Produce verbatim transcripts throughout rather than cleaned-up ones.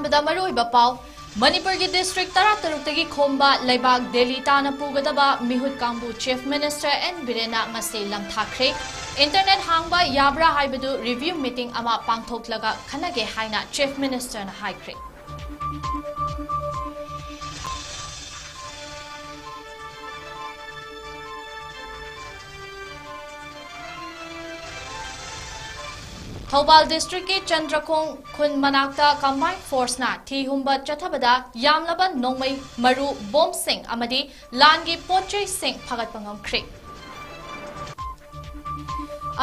ꯗ ꯃꯔꯨꯑꯣꯏꯕ ꯄꯥꯎ꯫ ꯃꯅꯤꯄꯨꯔꯒꯤ district ꯇꯔꯥꯇꯔꯨꯛꯇꯒꯤ ꯈꯣꯝꯕ ꯂꯩꯕꯥꯛ ꯗꯦꯜꯂꯤ ꯇꯥꯟꯅ ꯄꯨꯒꯗꯕ ꯃꯤꯍꯨꯠ ꯀꯥꯡꯕꯨ Chief Minister ꯑꯦꯟ ꯕꯤꯔꯦꯟꯅ ꯉꯁꯤ ꯂꯝꯊꯥꯈ꯭ꯔꯦ꯫ Internet ꯍꯥꯡꯕ ꯌꯥꯕ꯭ꯔꯥ ꯍꯥꯏꯕꯗꯨ review meeting ꯑꯃ ꯄꯥꯡꯊꯣꯛꯂꯒ ꯈꯟꯅꯒꯦ ꯍꯥꯏꯅ Chief Ministerꯅ ꯍꯥꯏꯈ꯭ꯔꯦ꯫ ꯊꯧꯕꯥꯜ districtꯀꯤ ꯆꯟꯗ꯭ꯔꯈꯣꯡ ꯈꯨꯟ ꯃꯅꯥꯛꯇ combined forceꯅ ꯊꯤ ꯍꯨꯝꯕ ꯆꯠꯊꯕꯗ ꯌꯥꯝꯂꯕ ꯅꯣꯡꯃꯩ ꯃꯔꯨ, ꯕꯣꯝꯕꯁꯤꯡ ꯑꯃꯗꯤ ꯂꯥꯟꯒꯤ ꯄꯣꯠ ꯆꯩꯁꯤꯡ ꯐꯥꯒꯠꯄ ꯉꯝꯈ꯭ꯔꯦ꯫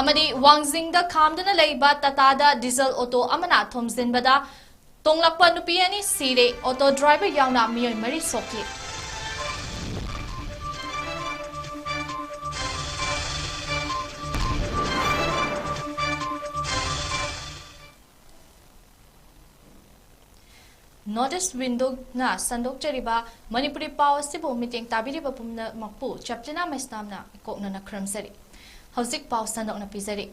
ꯑꯃꯗꯤ ꯋꯥꯡꯖꯤꯡꯗ ꯈꯥꯝꯗꯨꯅ ꯂꯩꯕ ꯇꯥꯇꯥꯗ diesel auto ꯑꯃꯅ ꯊꯣꯝꯖꯤꯟꯕꯗ ꯇꯣꯡꯂꯛꯄ ꯅꯨꯄꯤ ꯑꯅꯤ ꯁꯤꯔꯦ, auto driver ꯌꯥꯎꯅ ꯃꯤꯑꯣꯏ ꯃꯔꯤ ꯁꯣꯛꯈꯤ꯫ North East Windowꯅ ꯁꯟꯗꯣꯛꯆꯔꯤꯕ ꯃꯅꯤꯄꯨꯔꯤ ꯄꯥꯎ ꯑꯁꯤꯕꯨ ꯃꯤꯠꯌꯦꯡ ꯇꯥꯕꯤꯔꯤꯕ ꯄꯨꯝꯅꯃꯛꯄꯨ ꯆꯞꯆꯤꯅ ꯃꯩꯁꯅꯥꯝꯅ ꯏꯀꯣꯛꯅꯅ ꯈꯨꯔꯨꯝꯖꯔꯤ꯫ ꯍꯧꯖꯤꯛ ꯄꯥꯎ ꯁꯟꯗꯣꯛꯅ ꯄꯤꯖꯔꯤ꯫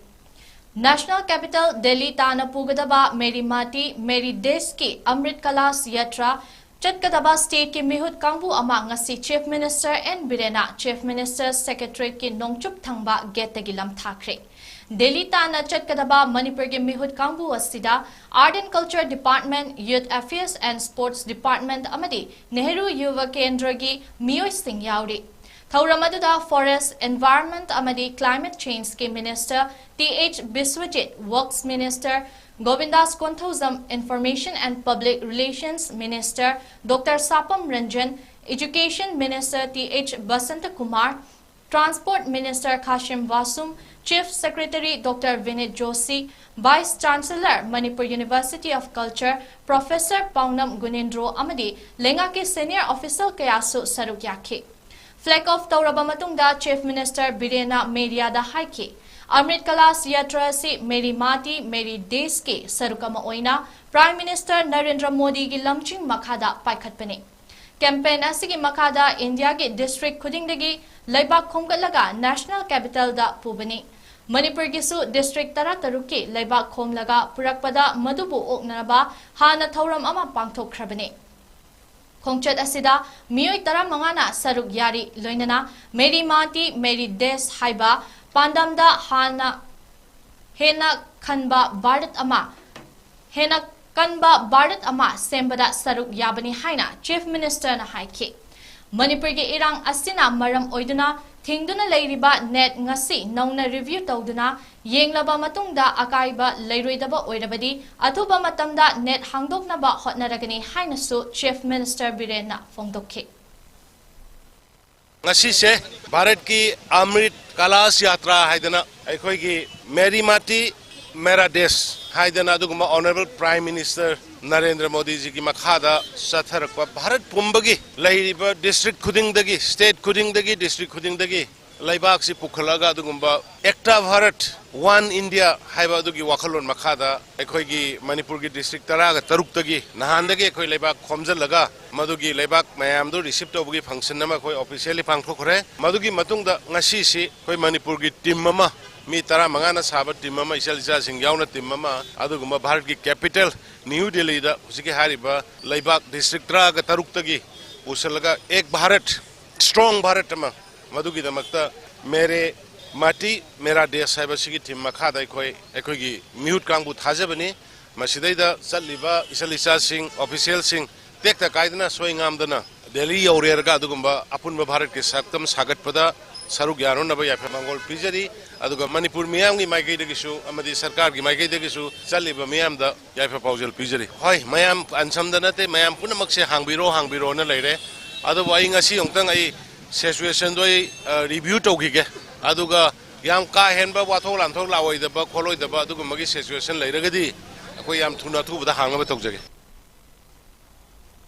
National capital ꯗꯦꯜꯂꯤ ꯇꯥꯟꯅ ꯄꯨꯒꯗꯕ ꯃꯦꯔꯤ ꯃꯥꯇꯤ, ꯃꯦꯔꯤ ꯗꯦꯁꯀꯤ ꯑꯃ꯭ꯔꯤꯠ ꯀꯂꯥꯁ ꯌꯥꯇ꯭ꯔꯥ ꯆꯠꯀꯗꯕ stateꯀꯤ ꯃꯤꯍꯨꯠ ꯀꯥꯡꯕꯨ ꯑꯃ ꯉꯁꯤ Chief Minister ꯑꯦꯟ ꯕꯤꯔꯦꯟꯅ Chief Minister Secretariatꯀꯤ ꯅꯣꯡꯆꯨꯞ ꯊꯪꯕ gateꯇꯒꯤ ꯂꯝꯊꯥꯈ꯭ꯔꯦ꯫ ꯗꯦꯜꯂꯤ ꯇꯥꯟꯅ ꯆꯠꯀꯗꯕ ꯃꯅꯤꯄꯨꯔꯒꯤ ꯃꯤꯍꯨꯠ ꯀꯥꯡꯕꯨ ꯑꯁꯤꯗ Art and Culture Department, Youth Affairs and Sports Department ꯑꯃꯗꯤ ꯅꯦꯍꯔꯨ ꯌꯨꯚ ꯀꯦꯟꯗ꯭ꯔꯒꯤ ꯃꯤꯑꯣꯏꯁꯤꯡ ꯌꯥꯎꯔꯤ꯫ ꯊꯧꯔꯝ ꯑꯗꯨꯗ Forest, Environment ꯑꯃꯗꯤ Climate Changeꯀꯤ Minister T H Biswajit, Works Minister Govindas Konthoujam, Information and Public Relations Minister doctor Sapam Ranjan, Education Minister T H Basanta Kumar, Transport Minister Khashim Vashum, Chief Secretary doctor Vineet Joshi, Vice Chancellor Manipur University of Culture Professor Paonam Gunendro ꯑꯃꯗꯤ ꯂꯩꯉꯥꯛꯀꯤ senior official ꯀꯌꯥꯁꯨ ꯁꯔꯨꯛ ꯌꯥꯈꯤ꯫ Flag off ꯇꯧꯔꯕ ꯃꯇꯨꯡꯗ Chief Minister ꯕꯤꯔꯦꯟꯅ mediaꯗ ꯍꯥꯏꯈꯤ, ꯑꯃ꯭ꯔꯤꯠ ꯀꯂꯥꯁ ꯌꯥꯇ꯭ꯔꯥ ꯑꯁꯤ ꯃꯦꯔꯤ ꯃꯥꯇꯤ, ꯃꯦꯔꯤ ꯗꯦꯁꯀꯤ ꯁꯔꯨꯛ ꯑꯃ ꯑꯣꯏꯅ Prime Minister ꯅꯔꯦꯟꯗ꯭ꯔ ꯃꯣꯗꯤꯒꯤ ꯂꯝꯖꯤꯡ ꯃꯈꯥꯗ ꯄꯥꯏꯈꯠꯄꯅꯤ꯫ Campaign ꯑꯁꯤꯒꯤ ꯃꯈꯥꯗ ꯏꯟꯗꯤꯌꯥꯒꯤ district ꯈꯨꯗꯤꯡꯗꯒꯤ ꯂꯩꯕꯥꯛ ꯈꯣꯝꯒꯠꯂꯒ National Capitalꯗ ꯄꯨꯕꯅꯤ꯫ ꯃꯅꯤꯄꯨꯔꯒꯤꯁꯨ ꯗꯤꯁꯇ꯭ꯔꯤꯛ ꯇꯔꯥꯇꯔꯨꯛꯀꯤ ꯂꯩꯕꯥꯛ ꯈꯣꯝꯂꯒ ꯄꯨꯔꯛꯄꯗ ꯃꯗꯨꯕꯨ ꯑꯣꯛꯅꯅꯕ ꯍꯥꯟꯅ ꯊꯧꯔꯝ ꯑꯃ ꯄꯥꯡꯊꯣꯛꯈ꯭ꯔꯕꯅꯤ꯫ ꯈꯣꯡꯆꯠ ꯑꯁꯤꯗ ꯃꯤꯑꯣꯏ ꯇꯔꯥꯃꯉꯥꯅ ꯁꯔꯨꯛ ꯌꯥꯔꯤ꯫ ꯂꯣꯏꯅꯅ ꯃꯦꯔꯤ ꯃꯥꯇꯤ ꯃꯦꯔꯤ ꯗꯦꯁ ꯍꯥꯏꯕ ꯄꯥꯟꯗꯝꯗ ꯍꯥꯟꯅ ꯍꯦꯟꯅ ꯈꯟꯕ ꯚꯥꯔꯠ ꯑꯃ ꯍꯦꯟꯅ ꯀꯟꯕ ꯚꯥꯔꯠ ꯑꯃ ꯁꯦꯝꯕꯗ ꯁꯔꯨꯛ ꯌꯥꯕꯅꯤ ꯍꯥꯏꯅ ꯆꯤꯐ ꯃꯤꯅꯤꯁꯇꯔꯅ ꯍꯥꯏꯈꯤ꯫ ꯃꯅꯤꯄꯨꯔꯒꯤ ꯏꯔꯥꯡ ꯑꯁꯤꯅ ꯃꯔꯝ ꯑꯣꯏꯗꯨꯅ ꯊꯤꯡꯗꯨꯅ ꯂꯩꯔꯤꯕ ꯅꯦꯠ ꯉꯁꯤ ꯅꯧꯅ ꯔꯤꯚ꯭ꯌꯨ ꯇꯧꯗꯨꯅ ꯌꯦꯡꯂꯕ ꯃꯇꯨꯡꯗ ꯑꯀꯥꯏꯕ ꯂꯩꯔꯣꯏꯗꯕ ꯑꯣꯏꯔꯕꯗꯤ ꯑꯊꯨꯕ ꯃꯇꯝꯗ ꯅꯦꯠ ꯍꯥꯡꯗꯣꯛꯅꯕ ꯍꯣꯠꯅꯔꯒꯅꯤ ꯍꯥꯏꯅꯁꯨ ꯆꯤꯐ ꯃꯤꯅꯤꯁꯇꯔ ꯕꯤꯔꯦꯟꯅ ꯐꯣꯡꯗꯣꯛꯈꯤ꯫ ꯉꯁꯤꯁꯦ ꯚꯥꯔꯠꯀꯤ ꯑꯃ꯭ꯔꯤꯠ ꯀꯂꯥꯁ ꯌꯥꯇ꯭ꯔꯥ ꯍꯥꯏꯗꯅ ꯑꯩꯈꯣꯏꯒꯤ ꯃꯦꯔꯤ ꯃꯥꯇꯤ ꯃꯦꯔꯥ ꯗꯦꯁ ꯍꯥꯏꯗꯅ ꯑꯗꯨꯒꯨꯝꯕ ꯑꯣꯅꯔꯦꯕꯜ ꯄ꯭ꯔꯥꯏꯝ ꯃꯤꯅꯤꯁꯇꯔ ꯅꯔꯦꯟꯗ꯭ꯔ ꯃꯣꯗꯤꯖꯤꯒꯤ ꯃꯈꯥꯗ ꯆꯠꯊꯔꯛꯄ ꯚꯥꯔꯠ ꯄꯨꯝꯕꯒꯤ ꯂꯩꯔꯤꯕ ꯗꯤꯁꯇ꯭ꯔꯤꯛ ꯈꯨꯗꯤꯡꯗꯒꯤ, ꯁ꯭ꯇꯦꯠ ꯈꯨꯗꯤꯡꯗꯒꯤ, ꯗꯤꯁꯇ꯭ꯔꯤꯛ ꯈꯨꯗꯤꯡꯗꯒꯤ ꯂꯩꯕꯥꯛꯁꯤ ꯄꯨꯈꯠꯂꯒ ꯑꯗꯨꯒꯨꯝꯕ ꯑꯦꯛꯇꯥ ꯚꯥꯔꯠ ꯋꯥꯟ ꯏꯟꯗꯤꯌꯥ ꯍꯥꯏꯕ ꯑꯗꯨꯒꯤ ꯋꯥꯈꯜꯂꯣꯟ ꯃꯈꯥꯗ ꯑꯩꯈꯣꯏꯒꯤ ꯃꯅꯤꯄꯨꯔꯒꯤ ꯗꯤꯁꯇ꯭ꯔꯤꯛ ꯇꯔꯥꯒ ꯇꯔꯨꯛꯇꯒꯤ ꯅꯍꯥꯟꯗꯒꯤ ꯑꯩꯈꯣꯏ ꯂꯩꯕꯥꯛ ꯈꯣꯝꯖꯤꯜꯂꯒ ꯃꯗꯨꯒꯤ ꯂꯩꯕꯥꯛ ꯃꯌꯥꯝꯗꯨ ꯔꯤꯁꯤꯞ ꯇꯧꯕꯒꯤ ꯐꯪꯁꯟ ꯑꯃ ꯑꯩꯈꯣꯏ ꯑꯣꯐꯤꯁꯤꯌꯦꯜꯂꯤ ꯄꯥꯡꯊꯣꯛꯈ꯭ꯔꯦ꯫ ꯃꯗꯨꯒꯤ ꯃꯇꯨꯡꯗ ꯉꯁꯤꯁꯤ ꯑꯩꯈꯣꯏ ꯃꯅꯤꯄꯨꯔꯒꯤ ꯇꯤꯝ ꯑꯃ, ꯃꯤ ꯇꯔꯥꯃꯉꯥꯅ ꯁꯥꯕ ꯇꯤꯝ ꯑꯃ, ꯏꯆꯜ ꯏꯆꯥꯁꯤꯡ ꯌꯥꯎꯅ ꯇꯤꯝ ꯑꯃ, ꯑꯗꯨꯒꯨꯝꯕ ꯚꯥꯔꯠꯀꯤ ꯀꯦꯄꯤꯇꯦꯜ ꯅ꯭ꯌꯨ ꯗꯦꯜꯂꯤꯗ ꯍꯧꯖꯤꯛꯀꯤ ꯍꯥꯏꯔꯤꯕ ꯂꯩꯕꯥꯛ ꯗꯤꯁꯇ꯭ꯔꯤꯛ ꯇꯔꯥꯒ ꯇꯔꯨꯛꯇꯒꯤ ꯄꯨꯁꯤꯜꯂꯒ ꯑꯦꯛ ꯚꯥꯔꯠ, ꯁ꯭ꯇ꯭ꯔꯣꯡ ꯚꯥꯔꯠ ꯑꯃ, ꯃꯗꯨꯒꯤꯗꯃꯛꯇ ꯃꯦꯔꯦ ꯃꯥꯇꯤ ꯃꯦꯔꯥ ꯗꯦꯁ ꯍꯥꯏꯕꯁꯤꯒꯤ ꯊꯤꯝ ꯃꯈꯥꯗ ꯑꯩꯈꯣꯏ, ꯑꯩꯈꯣꯏꯒꯤ ꯃꯤꯍꯨꯠ ꯀꯥꯡꯕꯨ ꯊꯥꯖꯕꯅꯤ꯫ ꯃꯁꯤꯗꯩꯗ ꯆꯠꯂꯤꯕ ꯏꯆꯜ ꯏꯆꯥꯁꯤꯡ, ꯑꯣꯐꯤꯁꯤꯌꯦꯜꯁꯤꯡ ꯇꯦꯛꯇ ꯀꯥꯏꯗꯅ ꯁꯣꯏ ꯉꯥꯝꯗꯅ ꯗꯦꯜꯂꯤ ꯌꯧꯔꯦꯔꯒ ꯑꯗꯨꯒꯨꯝꯕ ꯑꯄꯨꯟꯕ ꯚꯥꯔꯠꯀꯤ ꯁꯛꯇꯝ ꯁꯥꯒꯠꯄꯗ ꯁꯔꯨꯛ ꯌꯥꯅꯅꯕ ꯌꯥꯏꯐ ꯃꯪꯒꯣꯜ ꯄꯤꯖꯔꯤ꯫ ꯑꯗꯨꯒ ꯃꯅꯤꯄꯨꯔ ꯃꯤꯌꯥꯝꯒꯤ ꯃꯥꯏꯀꯩꯗꯒꯤꯁꯨ ꯑꯃꯗꯤ ꯁꯔꯀꯥꯔꯒꯤ ꯃꯥꯏꯀꯩꯗꯒꯤꯁꯨ ꯆꯠꯂꯤꯕ ꯃꯤꯌꯥꯝꯗ ꯌꯥꯏꯐ ꯄꯥꯎꯖꯦꯜ ꯄꯤꯖꯔꯤ꯫ ꯍꯣꯏ, ꯃꯌꯥꯝ ꯑꯟꯁꯝꯗ ꯅꯠꯇꯦ, ꯃꯌꯥꯝ ꯄꯨꯝꯅꯃꯛꯁꯦ ꯍꯥꯡꯕꯤꯔꯣ, ꯍꯥꯡꯕꯤꯔꯣꯅ ꯂꯩꯔꯦ꯫ ꯑꯗꯨꯕꯨ ꯑꯩ ꯉꯁꯤ ꯑꯃꯨꯛꯇꯪ ꯑꯩ ꯁꯤꯆꯨꯋꯦꯁꯟꯗꯣ ꯑꯩ, ꯑ, ꯔꯤꯚ꯭ꯌꯨ ꯇꯧꯈꯤꯒꯦ꯫ ꯑꯗꯨꯒ ꯌꯥꯝ ꯀꯥ ꯍꯦꯟꯕ ꯋꯥꯊꯣꯛ ꯂꯥꯟꯊꯣꯛ ꯂꯥꯛꯑꯣꯏꯗꯕ ꯈꯣꯠꯂꯣꯏꯗꯕ ꯑꯗꯨꯒꯨꯝꯕꯒꯤ ꯁꯤꯆꯨꯋꯦꯁꯟ ꯂꯩꯔꯒꯗꯤ ꯑꯩꯈꯣꯏ ꯌꯥꯝ ꯊꯨꯅ ꯑꯊꯨꯕꯗ ꯍꯥꯡꯅꯕ ꯇꯧꯖꯒꯦ꯫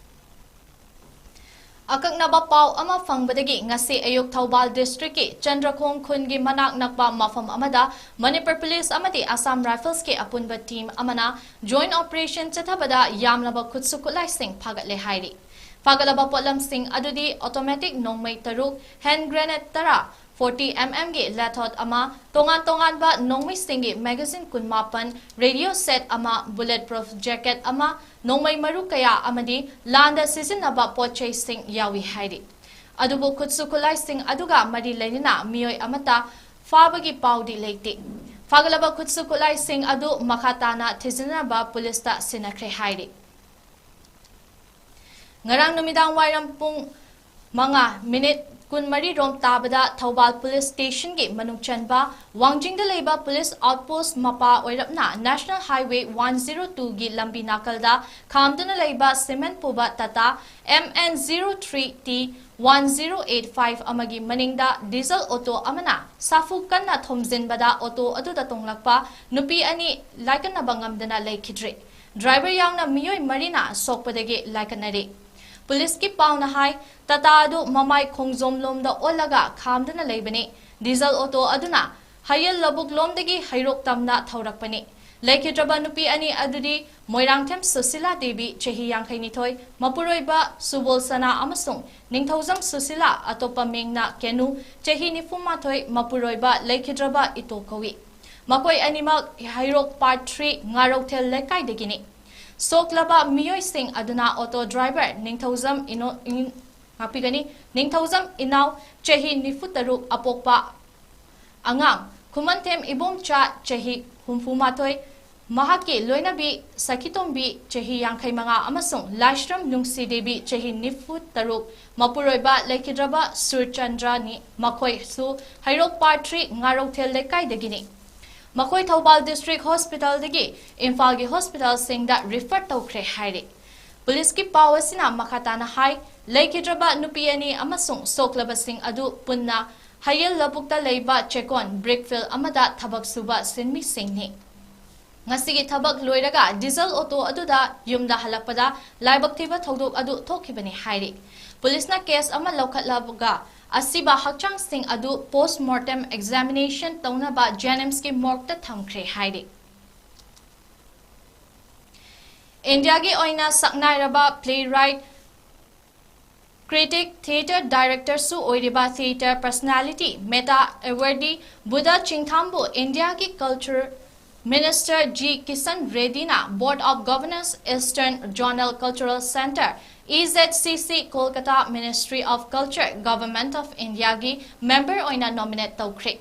ꯑꯀꯛꯅꯕ ꯄꯥꯎ ꯑꯃ ꯐꯪꯕꯗꯒꯤ ꯉꯁꯤ ꯑꯌꯨꯛ ꯊꯧꯕꯥꯜ ꯗꯤꯁꯇ꯭ꯔꯤꯛꯀꯤ ꯆꯟꯗ꯭ꯔꯈꯣꯡ ꯈꯨꯟꯒꯤ ꯃꯅꯥꯛ ꯅꯛꯄ ꯃꯐꯝ ꯑꯃꯗ ꯃꯅꯤꯄꯨꯔ ꯄꯨꯂꯤꯁ ꯑꯃꯗꯤ ꯑꯁꯥꯝ ꯔꯥꯏꯐꯜꯁꯀꯤ ꯑꯄꯨꯟꯕ ꯇꯤꯝ ꯑꯃꯅ ꯖꯣꯏꯟ ꯑꯣꯄꯔꯦꯁꯟ ꯆꯠꯊꯕꯗ ꯌꯥꯝꯂꯕ ꯈꯨꯠꯁꯨ ꯈꯨꯠꯂꯥꯏꯁꯤꯡ ꯐꯥꯒꯠꯂꯦ ꯍꯥꯏꯔꯤ꯫ ꯐꯥꯒꯠꯂꯕ ꯄꯣꯠꯂꯝꯁꯤꯡ ꯑꯗꯨꯗꯤ automatic ꯅꯣꯡꯃꯩ ꯇꯔꯨꯛ, hand grenade ꯇꯔꯥ, forty mm ꯒꯤ ꯂꯦꯊꯣꯠ ꯑꯃ, ꯇꯣꯉꯥꯟ ꯇꯣꯉꯥꯟꯕ ꯅꯣꯡꯃꯩꯁꯤꯡꯒꯤ magazine ꯀꯨꯟꯃꯥꯄꯟ, radio set ꯑꯃ, bullet proof jacket ꯑꯃ, ꯅꯣꯡꯃꯩ ꯃꯔꯨ ꯀꯌꯥ ꯑꯃꯗꯤ ꯂꯥꯟꯗ ꯁꯤꯖꯤꯟꯅꯕ ꯄꯣꯠ ꯆꯩꯁꯤꯡ ꯌꯥꯎꯏ ꯍꯥꯏꯔꯤ꯫ ꯑꯗꯨꯕꯨ ꯈꯨꯠꯁꯨ ꯈꯨꯠꯂꯥꯏꯁꯤꯡ ꯑꯗꯨꯒ ꯃꯔꯤ ꯂꯩꯅꯅ ꯃꯤꯑꯣꯏ ꯑꯃꯠꯇ ꯐꯥꯕꯒꯤ ꯄꯥꯎꯗꯤ ꯂꯩꯇꯦ꯫ ꯐꯥꯒꯠꯂꯕ ꯈꯨꯠꯁꯨ ꯈꯨꯠꯂꯥꯏꯁꯤꯡ ꯑꯗꯨ ꯃꯈꯥ ꯇꯥꯅ ꯊꯤꯖꯤꯟꯅꯕ ꯄꯨꯂꯤꯁꯇ ꯁꯤꯟꯅꯈ꯭ꯔꯦ ꯍꯥꯏꯔꯤ꯫ ꯉꯔꯥꯡ ꯅꯨꯃꯤꯗꯥꯡ ꯋꯥꯏꯔꯝ ꯄꯨꯡ ꯃꯉꯥ ꯃꯤꯅꯤꯠ ꯀꯨꯟꯃꯔꯤ ꯔꯣꯝ ꯇꯥꯕꯗ ꯊꯧꯕꯥꯜ ꯄꯨꯂꯤꯁ ꯁ꯭ꯇꯦꯁꯟꯒꯤ ꯃꯅꯨꯡ ꯆꯟꯕ ꯋꯥꯡꯖꯤꯡꯗ ꯂꯩꯕ ꯄꯨꯂꯤꯁ ꯑꯥꯎꯠꯄꯣꯁꯠ ꯃꯄꯥ ꯑꯣꯏꯔꯞꯅ National Highway one zero two ꯒꯤ ꯂꯝꯕꯤ ꯅꯥꯀꯜꯗ ꯈꯥꯝꯗꯨꯅ ꯂꯩꯕ ꯁꯤꯃꯦꯟ ꯄꯨꯕ Tata M N zero three T one zero eight five ꯑꯃꯒꯤ ꯃꯅꯤꯡꯗ ꯗꯤꯖꯜ ꯑꯣꯇꯣ ꯑꯃꯅ ꯁꯥꯐꯨ ꯀꯟꯅ ꯊꯣꯝꯖꯤꯟꯕꯗ ꯑꯣꯇꯣ ꯑꯗꯨꯗ ꯇꯣꯡꯂꯛꯄ ꯅꯨꯄꯤ ꯑꯅꯤ ꯂꯥꯏꯀꯠꯅꯕ ꯉꯝꯗꯅ ꯂꯩꯈꯤꯗ꯭ꯔꯦ꯫ ꯗ꯭ꯔꯥꯏꯚꯔ ꯌꯥꯎꯅ ꯃꯤꯑꯣꯏ ꯃꯔꯤꯅ ꯁꯣꯛꯄꯗꯒꯤ ꯂꯥꯏꯀꯠꯅꯔꯦ꯫ ꯄꯨꯂꯤꯁꯀꯤ ꯄꯥꯎꯅ ꯍꯥꯏ, ꯇꯥꯇꯥ ꯑꯗꯨ ꯃꯃꯥꯏ ꯈꯣꯡꯖꯣꯝ ꯂꯣꯝꯗ ꯑꯣꯜꯂꯒ ꯈꯥꯝꯗꯨꯅ ꯂꯩꯕꯅꯤ꯫ ꯗꯤꯖꯜ ꯑꯣꯇꯣ ꯑꯗꯨꯅ ꯍꯌꯦꯜ ꯂꯧꯕꯨꯛ ꯂꯣꯝꯗꯒꯤ ꯍꯩꯔꯣꯛ ꯇꯝꯅ ꯊꯧꯔꯛꯄꯅꯤ꯫ ꯂꯩꯈꯤꯗ꯭ꯔꯕ ꯅꯨꯄꯤ ꯑꯅꯤ ꯑꯗꯨꯗꯤ ꯃꯣꯏꯔꯥꯡꯊꯦꯝ ꯁꯨꯁꯤꯂꯥ ꯗꯦꯕꯤ, ꯆꯍꯤ ꯌꯥꯡꯈꯩꯅꯤꯊꯣꯏ, ꯃꯄꯨꯔꯣꯏꯕ ꯁꯨꯕꯣꯜ ꯁꯅꯥ, ꯑꯃꯁꯨꯡ ꯅꯤꯡꯊꯧꯖꯝ ꯁꯨꯁꯤꯂꯥ, ꯑꯇꯣꯞꯄ ꯃꯤꯡꯅ ꯀꯦꯅꯨ, ꯆꯍꯤ ꯅꯤꯐꯨ ꯃꯥꯊꯣꯏ, ꯃꯄꯨꯔꯣꯏꯕ ꯂꯩꯈꯤꯗ꯭ꯔꯕ ꯏꯇꯣ ꯀꯧꯏ꯫ ꯃꯈꯣꯏ ꯑꯅꯤꯃꯛ ꯍꯩꯔꯣꯛ Part three ꯉꯥꯔꯧꯊꯦꯜ ꯂꯩꯀꯥꯏꯗꯒꯤꯅꯤ꯫ ꯁꯣꯛꯂꯕ ꯃꯤꯑꯣꯏꯁꯤꯡ ꯑꯗꯨꯅ ꯑꯣꯇꯣ ꯗ꯭ꯔꯥꯏꯚꯔ ꯅꯤꯡꯊꯧꯖꯝ ꯏꯅꯣ-, ꯏꯟ-, ꯉꯥꯛꯄꯤꯒꯅꯤ, ꯅꯤꯡꯊꯧꯖꯝ ꯏꯅꯥꯎ, ꯆꯍꯤ ꯅꯤꯐꯨ ꯇꯔꯨꯛ, ꯑꯄꯣꯛꯄ ꯑꯉꯥꯡ ꯈꯨꯃꯟꯊꯦꯝ ꯏꯕꯣꯝꯆꯥ, ꯆꯍꯤ ꯍꯨꯝꯐꯨ ꯃꯥꯊꯣꯏ, ꯃꯍꯥꯛꯀꯤ ꯂꯣꯏꯅꯕꯤ ꯁꯈꯤꯇꯣꯝꯕꯤ, ꯆꯍꯤ ꯌꯥꯡꯈꯩ ꯃꯉꯥ, ꯑꯃꯁꯨꯡ ꯂꯥꯏꯁ꯭ꯔꯝ ꯅꯨꯡꯁꯤ ꯗꯦꯕꯤ, ꯆꯍꯤ ꯅꯤꯐꯨ ꯇꯔꯨꯛ, ꯃꯄꯨꯔꯣꯏꯕ ꯂꯩꯈꯤꯗ꯭ꯔꯕ ꯁꯨꯔꯆꯟꯗ꯭ꯔꯅꯤ꯫ ꯃꯈꯣꯏꯁꯨ ꯍꯩꯔꯣꯛ Part three ꯉꯥꯔꯧꯊꯦꯜ ꯂꯩꯀꯥꯏꯗꯒꯤꯅꯤ꯫ ꯃꯈꯣꯏ ꯊꯧꯕꯥꯜ ꯗꯤꯁꯇ꯭ꯔꯤꯛ ꯍꯣꯁꯄꯤꯇꯥꯜꯗꯒꯤ ꯏꯝꯐꯥꯜꯒꯤ ꯍꯣꯁꯄꯤꯇꯥꯜꯁꯤꯡꯗ ꯔꯤꯐꯔ ꯇꯧꯈ꯭ꯔꯦ ꯍꯥꯏꯔꯤ꯫ ꯄꯨꯂꯤꯁꯀꯤ ꯄꯥꯎ ꯑꯁꯤꯅ ꯃꯈꯥ ꯇꯥꯅ ꯍꯥꯏ, ꯂꯩꯈꯤꯗ꯭ꯔꯕ ꯅꯨꯄꯤ ꯑꯅꯤ ꯑꯃꯁꯨꯡ ꯁꯣꯛꯂꯕꯁꯤꯡ ꯑꯗꯨ ꯄꯨꯟꯅ ꯍꯌꯦꯜ ꯂꯧꯕꯨꯛꯇ ꯂꯩꯕ ꯆꯦꯛꯀꯣꯟ ꯕ꯭ꯔꯤꯛ ꯐꯤꯜ ꯑꯃꯗ ꯊꯕꯛ ꯁꯨꯕ ꯁꯤꯟꯃꯤꯁꯤꯡꯅꯤ꯫ ꯉꯁꯤꯒꯤ ꯊꯕꯛ ꯂꯣꯏꯔꯒ ꯗꯤꯖꯜ ꯑꯣꯇꯣ ꯑꯗꯨꯗ ꯌꯨꯝꯗ ꯍꯜꯂꯛꯄꯗ ꯂꯥꯏꯕꯛ ꯊꯤꯕ ꯊꯧꯗꯣꯛ ꯑꯗꯨ ꯊꯣꯛꯈꯤꯕꯅꯤ ꯍꯥꯏꯔꯤ꯫ ꯄꯨꯂꯤꯁꯅ ꯀꯦꯁ ꯑꯃ ꯂꯧꯈꯠꯂꯒ ꯑꯁꯤꯕ ꯍꯛꯆꯥꯡꯁꯤꯡ ꯑꯗꯨ ꯄꯣꯁꯃꯣꯔꯇꯦꯝ ꯑꯦꯛꯖꯥꯃꯤꯅꯦꯁꯟ ꯇꯧꯅꯕ ꯖꯦꯅꯤꯝꯁꯀꯤ ꯃꯣꯔꯒꯇ ꯊꯝꯈ꯭ꯔꯦ ꯍꯥꯏꯔꯤ꯫ ꯏꯟꯗꯤꯌꯥꯒꯤ ꯑꯣꯏꯅ ꯁꯛꯅꯥꯏꯔꯕ playwright Critic, theatre director ꯁꯨ ꯑꯣꯏꯔꯤꯕ theatre personality, META awardee Buddha ꯆꯤꯡꯊꯥꯝꯕꯨ ꯏꯟꯗꯤꯌꯥꯒꯤ culture minister G Kishan Reddy ꯅ Board of Governors Eastern Zonal Cultural Centre, E Z C C, Kolkata, Ministry of Culture, Government of India ꯒꯤ member ꯑꯣꯏꯅ nominate ꯇꯧꯈ꯭ꯔꯦ꯫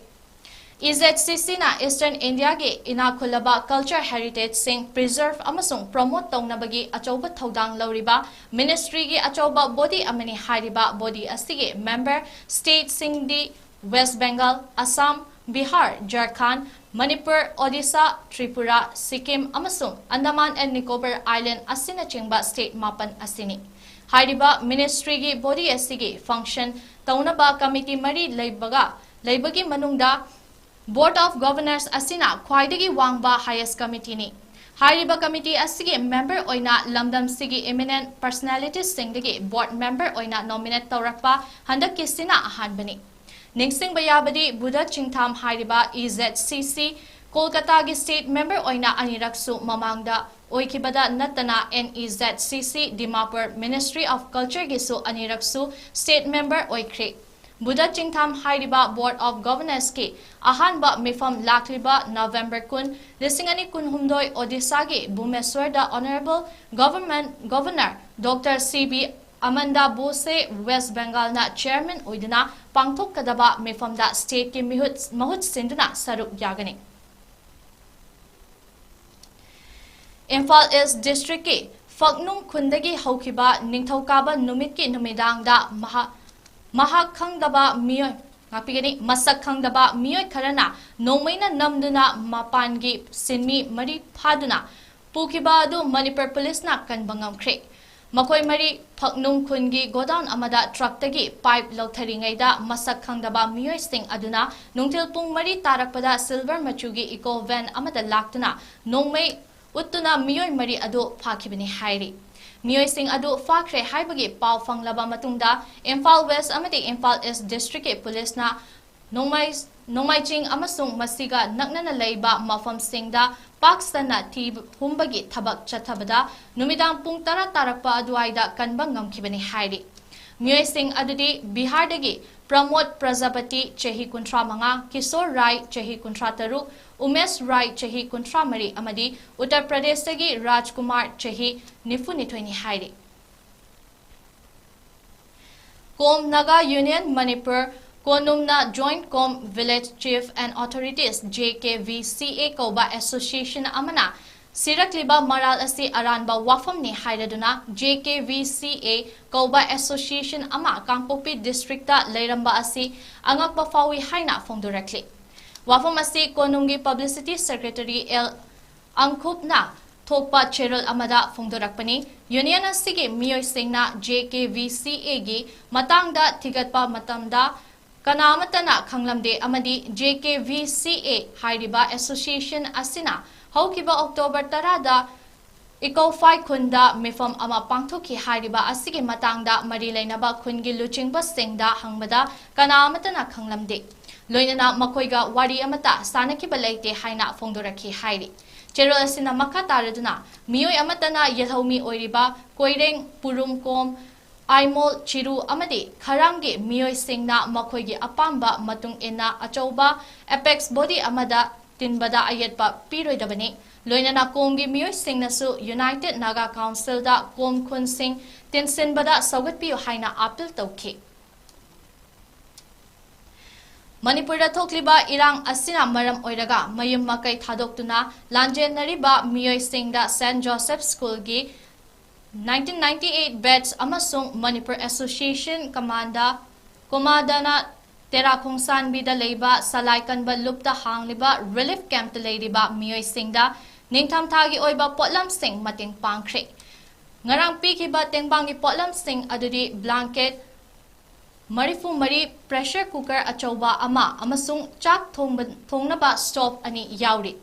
E Z C C ꯅ Eastern India ꯒꯤ ꯏꯅꯥꯛ ꯈꯨꯜꯂꯕ culture heritage ꯁꯤꯡ preserve ꯑꯃꯁꯨꯡ promote ꯇꯧꯅꯕꯒꯤ ꯑꯆꯧꯕ ꯊꯧꯗꯥꯡ ꯂꯧꯔꯤꯕ ministry ꯒꯤ ꯑꯆꯧꯕ body ꯑꯃꯅꯤ꯫ ꯍꯥꯏꯔꯤꯕ body ꯑꯁꯤꯒꯤ member state ꯁꯤꯡꯗꯤ West Bengal, Assam, Bihar, Jharkhand, Manipur, Odisha, Tripura, Sikkim ꯑꯃꯁꯨꯡ Andaman and Nicobar Island ꯑꯁꯤꯅꯆꯤꯡꯕ state ꯃꯥꯄꯟ ꯑꯁꯤꯅꯤ꯫ ꯍꯥꯏꯔꯤꯕ ministry ꯒꯤ body ꯑꯁꯤꯒꯤ function ꯇꯧꯅꯕ committee ꯃꯔꯤ ꯂꯩꯕꯒ, ꯂꯩꯕꯒꯤ ꯃꯅꯨꯡꯗ Board of Governors ꯑꯁꯤꯅ ꯈ꯭ꯋꯥꯏꯗꯒꯤ ꯋꯥꯡꯕ highest committee ꯅꯤ꯫ ꯍꯥꯏꯔꯤꯕ committee ꯑꯁꯤꯒꯤ member ꯑꯣꯏꯅ ꯂꯝꯗꯝꯁꯤꯒꯤ eminent personalities ꯁꯤꯡꯗꯒꯤ board member ꯑꯣꯏꯅ nominate ꯇꯧꯔꯛꯄ ꯍꯟꯗꯛꯀꯤꯁꯤꯅ ꯑꯍꯥꯟꯕꯅꯤ꯫ ꯅꯤꯡꯁꯤꯡꯕ ꯌꯥꯕꯗꯤ, ꯕꯨꯙ ꯆꯤꯡꯊꯥꯝ ꯍꯥꯏꯔꯤꯕ E Z C C ꯀꯣꯜꯀꯇꯥꯒꯤ state member ꯑꯣꯏꯅ ꯑꯅꯤꯔꯛꯁꯨ ꯃꯃꯥꯡꯗ ꯑꯣꯏꯈꯤꯕꯗ ꯅꯠꯇꯅ, N E Z C C Dimapur Ministry of Culture ꯒꯤꯁꯨ ꯑꯅꯤꯔꯛꯁꯨ state member ꯑꯣꯏꯈ꯭ꯔꯦ꯫ ꯕꯨꯙ ꯆꯤꯡꯊꯥꯝ ꯍꯥꯏꯔꯤꯕ Board of Governors ꯀꯤ ꯑꯍꯥꯟꯕ ꯃꯤꯐꯝ ꯂꯥꯛꯂꯤꯕ November ꯀꯨꯟ, ꯂꯤꯁꯤꯡ ꯑꯅꯤ ꯀꯨꯟꯍꯨꯝꯗꯣꯏ Odisha ꯒꯤ ꯚꯨꯕꯅꯦꯁ꯭ꯋꯔꯗ Honourable Government, Governor Doctor C B Ananda Bose, West Bengal ꯅ chairman ꯑꯣꯏꯗꯨꯅ ꯄꯥꯡꯊꯣꯛꯀꯗꯕ ꯃꯤꯐꯝꯗ state ꯀꯤ ꯃꯤꯍꯨꯠ, ꯃꯍꯨꯠ ꯁꯤꯟꯗꯨꯅ ꯁꯔꯨꯛ ꯌꯥꯒꯅꯤ꯫ ꯏꯝꯐꯥꯜ East District ꯀꯤ ꯐꯛꯅꯨꯡ ꯈꯨꯟꯗꯒꯤ ꯍꯧꯈꯤꯕ ꯅꯤꯡꯊꯧꯀꯥꯕ ꯅꯨꯃꯤꯠꯀꯤ ꯅꯨꯃꯤꯗꯥꯡꯗ ꯃꯍꯥꯛ, ꯃꯍꯥꯛ ꯈꯪꯗꯕ ꯃꯤꯑꯣꯏ, ꯉꯥꯛꯄꯤꯒꯅꯤ, ꯃꯁꯛ ꯈꯪꯗꯕ ꯃꯤꯑꯣꯏ ꯈꯔꯅ ꯅꯣꯡꯃꯩꯅ ꯅꯝꯗꯨꯅ ꯃꯄꯥꯟꯒꯤ ꯁꯤꯟꯃꯤ ꯃꯔꯤ ꯐꯥꯗꯨꯅ ꯄꯨꯈꯤꯕ ꯑꯗꯨ ꯃꯅꯤꯄꯨꯔ ꯄꯨꯂꯤꯁꯅ ꯀꯟꯕ ꯉꯝꯈ꯭ꯔꯦ꯫ ꯃꯈꯣꯏ ꯃꯔꯤ ꯐꯛꯅꯨꯡ ꯈꯨꯟꯒꯤ godown ꯑꯃꯗ truck ꯇꯒꯤ pipe ꯂꯧꯊꯔꯤꯉꯩꯗ ꯃꯁꯛ ꯈꯪꯗꯕ ꯃꯤꯑꯣꯏꯁꯤꯡ ꯑꯗꯨꯅ ꯅꯨꯡꯊꯤꯜ ꯄꯨꯡ ꯃꯔꯤ ꯇꯥꯔꯛꯄꯗ silver ꯃꯆꯨꯒꯤ Eeco van ꯑꯃꯗ ꯂꯥꯛꯇꯨꯅ ꯅꯣꯡꯃꯩ ꯎꯠꯇꯨꯅ ꯃꯤꯑꯣꯏ ꯃꯔꯤ ꯑꯗꯨ ꯐꯥꯈꯤꯕꯅꯤ ꯍꯥꯏꯔꯤ꯫ ꯃꯤꯑꯣꯏꯁꯤꯡ ꯑꯗꯨ ꯐꯥꯈ꯭ꯔꯦ ꯍꯥꯏꯕꯒꯤ ꯄꯥꯎ ꯐꯪꯂꯕ ꯃꯇꯨꯡꯗ ꯏꯝꯐꯥꯜ West ꯑꯃꯗꯤ ꯏꯝꯐꯥꯜ East District ꯀꯤ ꯄꯨꯂꯤꯁꯅ ꯅꯣꯡꯃꯥꯏ-, ꯅꯣꯡꯃꯥꯏꯆꯤꯡ ꯑꯃꯁꯨꯡ ꯃꯁꯤꯒ ꯅꯛꯅꯅ ꯂꯩꯕ ꯃꯐꯝꯁꯤꯡꯗ ꯄꯥꯛ ꯁꯟꯅ ꯊꯤ ꯍꯨꯝꯕꯒꯤ ꯊꯕꯛ ꯆꯠꯊꯕꯗ ꯅꯨꯃꯤꯗꯥꯡ ꯄꯨꯡ ꯇꯔꯥ ꯇꯥꯔꯛꯄ ꯑꯗꯨꯋꯥꯏꯗ ꯀꯟꯕ ꯉꯝꯈꯤꯕꯅꯤ ꯍꯥꯏꯔꯤ꯫ ꯃꯤꯑꯣꯏꯁꯤꯡ ꯑꯗꯨꯗꯤ ꯕꯤꯍꯥꯔꯗꯒꯤ ꯄ꯭ꯔꯃꯣꯗ ꯄ꯭ꯔꯖꯥꯄꯇꯤ, ꯆꯍꯤ ꯀꯨꯟꯊ꯭ꯔꯥ ꯃꯉꯥ, ꯀꯤꯁꯣꯔ ꯔꯥꯏ, ꯆꯍꯤ ꯀꯨꯟꯊ꯭ꯔꯥ ꯇꯔꯨꯛ, ꯎꯃꯦꯁ ꯔꯥꯏ, ꯆꯍꯤ ꯀꯨꯟꯊ꯭ꯔꯥ ꯃꯔꯤ, ꯑꯃꯗꯤ ꯎꯠꯇꯔ ꯄ꯭ꯔꯗꯦꯁꯇꯒꯤ ꯔꯥꯖꯀꯨꯃꯥꯔ, ꯆꯍꯤ ꯅꯤꯐꯨꯅꯤꯊꯣꯏꯅꯤ ꯍꯥꯏꯔꯤ꯫ ꯀꯣꯝ ꯅꯥꯒꯥ ꯌꯨꯅꯤꯌꯟ ꯃꯅꯤꯄꯨꯔ, ꯀꯣꯅꯨꯡꯅ Joint Kom Village Chief and Authorities, J K V C A ꯀꯧꯕ ꯑꯦꯁꯣꯁꯤꯌꯦꯁꯟ ꯑꯃꯅ ꯁꯤꯔꯛꯂꯤꯕ ꯃꯔꯥꯜ ꯑꯁꯤ ꯑꯔꯥꯟꯕ ꯋꯥꯐꯝꯅꯤ ꯍꯥꯏꯔꯗꯨꯅ J K V C A ꯀꯧꯕ ꯑꯦꯁꯣꯁꯤꯌꯦꯁꯟ ꯑꯃ ꯀꯥꯡꯄꯣꯛꯄꯤ ꯗꯤꯁꯇ꯭ꯔꯤꯛꯇ ꯂꯩꯔꯝꯕ ꯑꯁꯤ ꯑꯉꯛꯄ ꯐꯥꯎꯏ ꯍꯥꯏꯅ ꯐꯣꯡꯗꯣꯔꯛꯂꯤ꯫ ꯋꯥꯐꯝ ꯑꯁꯤ ꯀꯣꯅꯨꯡꯒꯤ ꯄꯕ꯭ꯂꯤꯁꯤꯇꯤ ꯁꯦꯀ꯭ꯔꯦꯇꯔꯤ ꯑꯦꯜ ꯑꯪꯈꯨꯞꯅ ꯊꯣꯛꯄ ꯆꯦꯔꯣꯜ ꯑꯃꯗ ꯐꯣꯡꯗꯣꯔꯛꯄꯅꯤ꯫ ꯌꯨꯅꯤꯌꯟ ꯑꯁꯤꯒꯤ ꯃꯤꯑꯣꯏꯁꯤꯡꯅ J K V C A ꯒꯤ ꯃꯇꯥꯡꯗ ꯊꯤꯒꯠꯄ ꯃꯇꯝꯗ ꯀꯅꯥ ꯑꯃꯠꯇꯅ ꯈꯪꯂꯝꯗꯦ ꯑꯃꯗꯤ J K V C A ꯍꯥꯏꯔꯤꯕ ꯑꯦꯁꯣꯁꯤꯌꯦꯁꯟ ꯑꯁꯤꯅ ꯍꯧꯈꯤꯕ ꯑꯣꯛꯇꯣꯕꯔ ꯇꯔꯥꯗ ꯏꯀꯧꯐꯥꯏ ꯈꯨꯟꯗ ꯃꯤꯐꯝ ꯑꯃ ꯄꯥꯡꯊꯣꯛꯈꯤ꯫ ꯍꯥꯏꯔꯤꯕ ꯑꯁꯤꯒꯤ ꯃꯇꯥꯡꯗ ꯃꯔꯤ ꯂꯩꯅꯕ ꯈꯨꯟꯒꯤ ꯂꯨꯆꯤꯡꯕꯁꯤꯡꯗ ꯍꯪꯕꯗ ꯀꯅꯥ ꯑꯃꯠꯇꯅ ꯈꯪꯂꯝꯗꯦ꯫ ꯂꯣꯏꯅꯅ ꯃꯈꯣꯏꯒ ꯋꯥꯔꯤ ꯑꯃꯠꯇ ꯁꯥꯟꯅꯈꯤꯕ ꯂꯩꯇꯦ ꯍꯥꯏꯅ ꯐꯣꯡꯗꯣꯔꯛꯈꯤ ꯍꯥꯏꯔꯤ꯫ ꯆꯦꯔꯣꯜ ꯑꯁꯤꯅ ꯃꯈꯥ ꯇꯥꯔꯗꯨꯅ ꯃꯤꯑꯣꯏ ꯑꯃꯠꯇꯅ ꯌꯦꯜꯍꯧꯃꯤ ꯑꯣꯏꯔꯤꯕ ꯀꯣꯏꯔꯦꯡ, ꯄꯨꯔꯨꯝ, ꯀꯣꯝ, ꯑꯥꯏꯃꯣꯜ, ꯆꯤꯔꯨ ꯑꯃꯗꯤ ꯈꯔꯥꯡꯒꯤ ꯃꯤꯑꯣꯏꯁꯤꯡꯅ ꯃꯈꯣꯏꯒꯤ ꯑꯄꯥꯝꯕ ꯃꯇꯨꯡ ꯏꯟꯅ ꯑꯆꯧꯕ ꯑꯦꯄꯦꯛꯁ ꯕꯣꯗꯤ ꯑꯃꯗ ꯇꯤꯟꯕꯗ ꯑꯌꯦꯠꯄ ꯄꯤꯔꯣꯏꯗꯕꯅꯤ꯫ ꯂꯣꯏꯅꯅ ꯀꯣꯝꯒꯤ ꯃꯤꯑꯣꯏꯁꯤꯡꯅꯁꯨ ꯌꯨꯅꯥꯏꯇꯦꯗ ꯅꯥꯒꯥ ꯀꯥꯎꯟꯁꯤꯜꯗ ꯀꯣꯝ ꯈꯨꯟꯁꯤꯡ ꯇꯤꯟꯁꯤꯟꯕꯗ ꯁꯧꯒꯠꯄꯤꯌꯨ ꯍꯥꯏꯅ ꯑꯥꯄꯤꯜ ꯇꯧꯈꯤ꯫ ꯃꯅꯤꯄꯨꯔꯗ ꯊꯣꯛꯂꯤꯕ ꯏꯔꯥꯡ ꯑꯁꯤꯅ ꯃꯔꯝ ꯑꯣꯏꯔꯒ ꯃꯌꯨꯝ ꯃꯀꯩ ꯊꯥꯗꯣꯛꯇꯨꯅ ꯂꯥꯟꯖꯦꯟꯅꯔꯤꯕ ꯃꯤꯑꯣꯏꯁꯤꯡꯗ ꯁꯦꯟꯠ ꯖꯣꯁꯦꯐ ꯁ꯭ꯀꯨꯜꯒꯤ nineteen ninety-eight batch ꯑꯃꯁꯨꯡ ꯃꯅꯤꯄꯨꯔ ꯑꯦꯁꯣꯁꯤꯌꯦꯁꯟ ꯀꯃꯥꯟꯗ, ꯀꯣꯃꯥꯗꯅ ꯇꯦꯔꯥ ꯈꯣꯡꯁꯥꯟꯕꯤꯗ ꯂꯩꯕ ꯁꯂꯥꯏ ꯀꯟꯕ ꯂꯨꯞꯇ ꯍꯥꯡꯂꯤꯕ ꯔꯤꯂꯤꯐ ꯀꯦꯝꯞꯇ ꯂꯩꯔꯤꯕ ꯃꯤꯑꯣꯏꯁꯤꯡꯗ ꯅꯤꯡꯊꯝꯊꯥꯒꯤ ꯑꯣꯏꯕ ꯄꯣꯠꯂꯝꯁꯤꯡ ꯃꯇꯦꯡ ꯄꯥꯡꯈ꯭ꯔꯦ꯫ ꯉꯔꯥꯡ ꯄꯤꯈꯤꯕ ꯇꯦꯡꯕꯥꯡꯒꯤ ꯄꯣꯠꯂꯝꯁꯤꯡ ꯑꯗꯨꯗꯤ ꯕ꯭ꯂꯥꯡꯀꯦꯠ ꯃꯔꯤꯐꯨ ꯃꯔꯤ, ꯄ꯭ꯔꯦꯁꯔ ꯀꯨꯀꯔ ꯑꯆꯧꯕ ꯑꯃ ꯑꯃꯁꯨꯡ ꯆꯥꯛ ꯊꯣꯡꯕ, ꯊꯣꯡꯅꯕ ꯁ꯭ꯇꯣꯚ ꯑꯅꯤ ꯌꯥꯎꯔꯤ꯫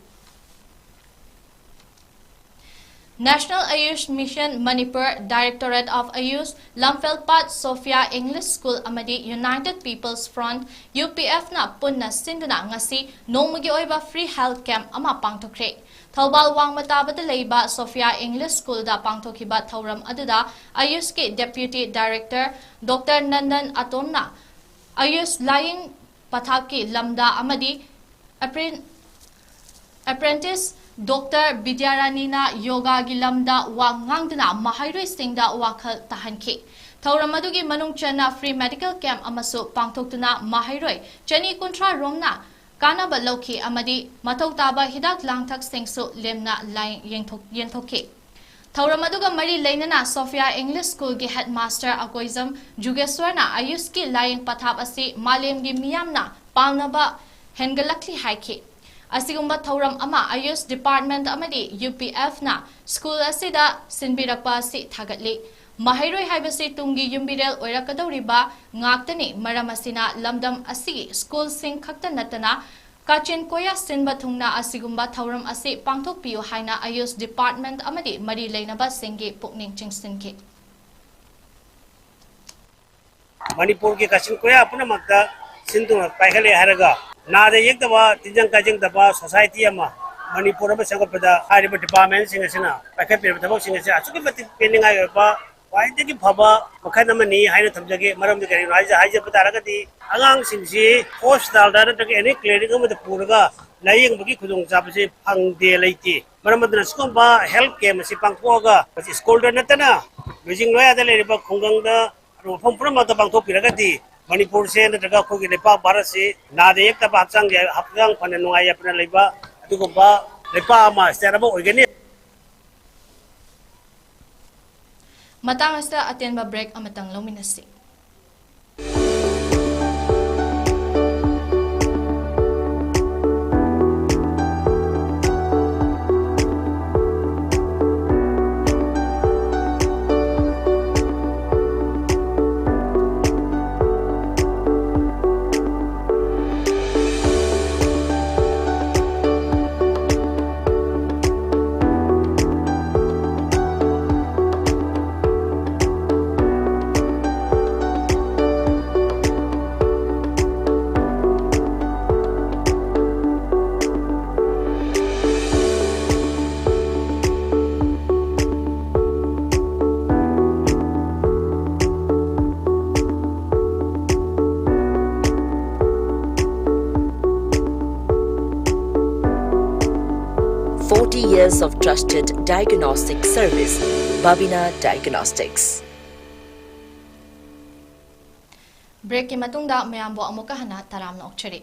National Ayush Mission Manipur, Directorate of Ayush, Lamphelpat Sophia English school ꯑꯃꯗꯤ United People's Front, U P F ꯅ ꯄꯨꯟꯅ ꯁꯤꯟꯗꯨꯅ ꯉꯁꯤ ꯅꯣꯡꯃꯒꯤ ꯑꯣꯏꯕ free health camp ꯑꯃ ꯄꯥꯡꯊꯣꯛꯈ꯭ꯔꯦ꯫ ꯊꯧꯕꯥꯜ ꯋꯥꯡꯃ ꯇꯥꯕꯗ ꯂꯩꯕ ꯁꯣꯐꯤꯌꯥ ꯏꯪꯂꯤꯁ ꯁ꯭ꯀꯨꯜꯗ ꯄꯥꯡꯊꯣꯛꯈꯤꯕ ꯊꯧꯔꯝ ꯑꯗꯨꯗ ꯑꯌꯨꯁꯀꯤ ꯗꯦꯄ꯭ꯌꯨꯇꯤ ꯗꯥꯏꯔꯦꯛꯇꯔ ꯗꯣꯛꯇꯔ ꯅꯟꯗꯟ ꯑꯇꯣꯝꯅ ꯑꯌꯨꯁ ꯂꯥꯏꯌꯦꯡ ꯄꯊꯥꯞꯀꯤ ꯂꯝꯗ ꯑꯃꯗꯤ ꯑꯦꯄ꯭ꯔꯦꯟ-, ꯑꯦꯄ꯭ꯔꯦꯟꯇꯤꯁ ꯗꯣꯛꯇꯔ ꯕꯤꯗ꯭ꯌꯥꯔꯥꯅꯤꯅ ꯌꯣꯒꯥꯒꯤ ꯂꯝꯗ ꯋꯥ ꯉꯥꯡꯗꯨꯅ ꯃꯍꯩꯔꯣꯏꯁꯤꯡꯗ ꯋꯥꯈꯜ ꯇꯥꯍꯟꯈꯤ꯫ ꯊꯧꯔꯝ ꯑꯗꯨꯒꯤ ꯃꯅꯨꯡ ꯆꯟꯅ ꯐ꯭ꯔꯤ ꯃꯦꯗꯤꯀꯦꯜ ꯀꯦꯝꯞ ꯑꯃꯁꯨ ꯄꯥꯡꯊꯣꯛꯇꯨꯅ ꯃꯍꯩꯔꯣꯏ ꯆꯅꯤ ꯀꯨꯟꯊ꯭ꯔꯥ ꯔꯣꯝꯅ ꯀꯥꯟꯅꯕ ꯂꯧꯈꯤ ꯑꯃꯗꯤ ꯃꯊꯧ ꯇꯥꯕ ꯍꯤꯗꯥꯛ ꯂꯥꯡꯊꯛꯁꯤꯡꯁꯨ ꯂꯦꯝꯅ ꯂꯥꯏ-, ꯌꯦꯡꯊꯣꯛ-, ꯌꯦꯟꯊꯣꯛꯈꯤ꯫ ꯊꯧꯔꯝ ꯑꯗꯨꯒ ꯃꯔꯤ ꯂꯩꯅꯅ ꯁꯣꯐꯤꯌꯥ ꯏꯪꯂꯤꯁ ꯁ꯭ꯀꯨꯜꯒꯤ ꯍꯦꯗꯃꯥꯁꯇꯔ ꯑꯀꯣꯏꯖꯝ ꯖꯨꯒꯦꯁ꯭ꯋꯔꯅ ꯑꯌꯨꯁꯀꯤ ꯂꯥꯏꯌꯦꯡ ꯄꯊꯥꯞ ꯑꯁꯤ ꯃꯥꯂꯦꯝꯒꯤ ꯃꯤꯌꯥꯝꯅ ꯄꯥꯝꯅꯕ ꯍꯦꯟꯒꯠꯂꯛꯂꯤ ꯍꯥꯏꯈꯤ꯫ ꯑꯁꯤꯒꯨꯝꯕ ꯊꯧꯔꯝ ꯑꯃ ꯑꯌꯨꯁ ꯗꯤꯄꯥꯔꯠꯃꯦꯟꯠ ꯑꯃꯗꯤ ꯌꯨ ꯄꯤ ꯑꯦꯐꯅ ꯁ꯭ꯀꯨꯜ ꯑꯁꯤꯗ ꯁꯤꯟꯕꯤꯔꯛꯄ ꯑꯁꯤ ꯊꯥꯒꯠꯂꯤ꯫ ꯃꯍꯩꯔꯣꯏ ꯍꯥꯏꯕꯁꯤ ꯇꯨꯡꯒꯤ ꯌꯨꯝꯕꯤꯔꯦꯜ ꯑꯣꯏꯔꯛꯀꯗꯧꯔꯤꯕ ꯉꯥꯛꯇꯅꯤ꯫ ꯃꯔꯝ ꯑꯁꯤꯅ ꯂꯝꯗꯝ ꯑꯁꯤꯒꯤ ꯁ꯭ꯀꯨꯜꯁꯤꯡ ꯈꯛꯇ ꯅꯠꯇꯅ ꯀꯥꯆꯤꯟ ꯀꯣꯌꯥ ꯁꯤꯟꯕ ꯊꯨꯡꯅ ꯑꯁꯤꯒꯨꯝꯕ ꯊꯧꯔꯝ ꯑꯁꯤ ꯄꯥꯡꯊꯣꯛꯄꯤꯌꯨ ꯍꯥꯏꯅ ꯑꯌꯨꯁ ꯗꯤꯄꯥꯔꯠꯃꯦꯟꯠ ꯑꯃꯗꯤ ꯃꯔꯤ ꯂꯩꯅꯕꯁꯤꯡꯒꯤ ꯄꯨꯛꯅꯤꯡ ꯆꯤꯡꯁꯤꯟꯈꯤ꯫ ꯃꯅꯤꯄꯨꯔꯒꯤ ꯀꯥꯆꯤꯟ ꯀꯣꯌꯥ ꯄꯨꯝꯅꯃꯛꯇ ꯁꯤꯟ ꯊꯨꯡꯅ ꯄꯥꯏꯈꯠꯂꯦ ꯍꯥꯏꯔꯒ, ꯅꯥꯗ ꯌꯦꯛꯇꯕ, ꯇꯤꯟꯖꯪ ꯀꯥꯏꯖꯪꯗꯕ ꯁꯣꯁꯥꯏꯇꯤ ꯑꯃ ꯃꯅꯤꯄꯨꯔ ꯑꯃ ꯁꯦꯝꯒꯠꯄꯗ ꯍꯥꯏꯔꯤꯕ ꯗꯤꯄꯥꯔꯠꯃꯦꯟꯠꯁꯤꯡ ꯑꯁꯤꯅ ꯄꯥꯏꯈꯠꯄꯤꯔꯤꯕ ꯊꯕꯛꯁꯤꯡ ꯑꯁꯤ ꯑꯁꯨꯛꯀꯤ ꯃꯇꯤꯛ ꯄꯦꯟꯅꯤꯡꯉꯥꯏ ꯑꯣꯏꯕ, ꯈ꯭ꯋꯥꯏꯗꯒꯤ ꯐꯕ ꯃꯈꯜ ꯑꯃꯅꯤ ꯍꯥꯏꯅ ꯊꯝꯖꯒꯦ꯫ ꯃꯔꯝꯗꯤ ꯀꯔꯤꯒꯤꯅꯣ ꯍꯥꯏꯖ-, ꯍꯥꯏꯖꯕ ꯇꯥꯔꯒꯗꯤ, ꯑꯉꯥꯡꯁꯤꯡꯁꯤ ꯍꯣꯁꯄꯤꯇꯥꯜꯗ ꯅꯠꯇ꯭ꯔꯒ ꯑꯦꯅꯤ ꯀ꯭ꯂꯤꯅꯤꯛ ꯑꯃꯗ ꯄꯨꯔꯒ ꯂꯥꯌꯦꯡꯕꯒꯤ ꯈꯨꯗꯣꯡꯆꯥꯕꯁꯤ ꯐꯪꯗꯦ, ꯂꯩꯇꯦ꯫ ꯃꯔꯝ ꯑꯗꯨꯅ ꯁꯤꯒꯨꯝꯕ ꯍꯦꯜꯊ ꯀꯦꯝꯞ ꯑꯁꯤ ꯄꯥꯡꯊꯣꯛꯑꯒ, ꯃꯁꯤ ꯁ꯭ꯀꯨꯜꯗ ꯅꯠꯇꯅ ꯂꯨꯏꯖꯤꯡ ꯂꯣꯌꯥꯗ ꯂꯩꯔꯤꯕ ꯈꯨꯡꯒꯪꯗ ꯃꯐꯝ ꯄꯨꯝꯅꯃꯛꯇ ꯄꯥꯡꯊꯣꯛꯄꯤꯔꯒꯗꯤ, ꯃꯅꯤꯄꯨꯔꯁꯦ ꯅꯠꯇ꯭ꯔꯒ ꯑꯩꯈꯣꯏꯒꯤ ꯂꯩꯄꯥꯛ ꯚꯥꯔꯠꯁꯤ ꯅꯥꯗ ꯌꯦꯛꯇꯕ, ꯍꯛꯆꯥꯡ ꯌꯥ-, ꯍꯛꯆꯥꯡ ꯐꯅ ꯅꯨꯡꯉꯥꯏ ꯌꯥꯏꯐꯅ ꯂꯩꯕ ꯑꯗꯨꯒꯨꯝꯕ ꯂꯩꯄꯥꯛ ꯑꯃ, ꯁ꯭ꯇꯦꯠ ꯑꯃ ꯑꯣꯏꯒꯅꯤ꯫ ꯃꯇꯥꯡ ꯑꯁꯤꯗ ꯑꯇꯦꯟꯕ ꯕ꯭ꯔꯦꯛ ꯑꯃꯇꯪ ꯂꯧꯃꯤꯟꯅꯁꯤ꯫ forty years of trusted diagnostic service, Babina Diagnostics. ꯕ꯭ꯔꯦꯛꯀꯤ ꯃꯇꯨꯡꯗ ꯃꯌꯥꯝꯕꯨ ꯑꯃꯨꯛꯀ ꯍꯟꯅ ꯇꯔꯥꯝꯅ ꯑꯣꯛꯆꯔꯤ꯫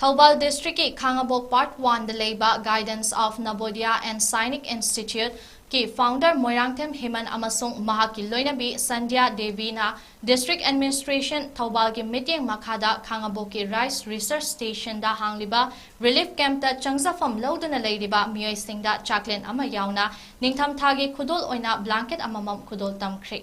ꯊꯧꯕꯥꯜ ꯗꯤꯁꯇ꯭ꯔꯤꯛꯀꯤ ꯈꯥꯉꯕꯣꯛ ꯄꯥꯔꯠ ꯋꯥꯟꯗ ꯂꯩꯕ Guidance of Navodaya and Sainik Institute ꯀꯤ ꯐꯥꯎꯟꯗꯔ ꯃꯣꯏꯔꯥꯡꯊꯦꯝ ꯍꯤꯃꯟ ꯑꯃꯁꯨꯡ ꯃꯍꯥꯛꯀꯤ ꯂꯣꯏꯅꯕꯤ ꯁꯟꯙ꯭ꯌꯥ ꯗꯦꯕꯤꯅ ꯗꯤꯁꯇ꯭ꯔꯤꯛ ꯑꯦꯗꯃꯤꯅꯤꯁꯇ꯭ꯔꯦꯁꯟ ꯊꯧꯕꯥꯜꯒꯤ ꯃꯤꯠꯌꯦꯡ ꯃꯈꯥꯗ ꯈꯥꯉꯕꯣꯛꯀꯤ ꯔꯥꯏꯁ ꯔꯤꯁꯔꯁ ꯁ꯭ꯇꯦꯁꯟꯗ ꯍꯥꯡꯂꯤꯕ ꯔꯤꯂꯤꯐ ꯀꯦꯝꯞꯇ ꯆꯪꯖꯐꯝ ꯂꯧꯗꯨꯅ ꯂꯩꯔꯤꯕ ꯃꯤꯑꯣꯏꯁꯤꯡꯗ ꯆꯥꯛꯂꯦꯟ ꯑꯃ ꯌꯥꯎꯅ ꯅꯤꯡꯊꯝꯊꯥꯒꯤ ꯈꯨꯗꯣꯜ ꯑꯣꯏꯅ ꯕ꯭ꯂꯥꯡꯀꯦꯠ ꯑꯃꯃꯝ ꯈꯨꯗꯣꯜ ꯇꯝꯈ꯭ꯔꯦ꯫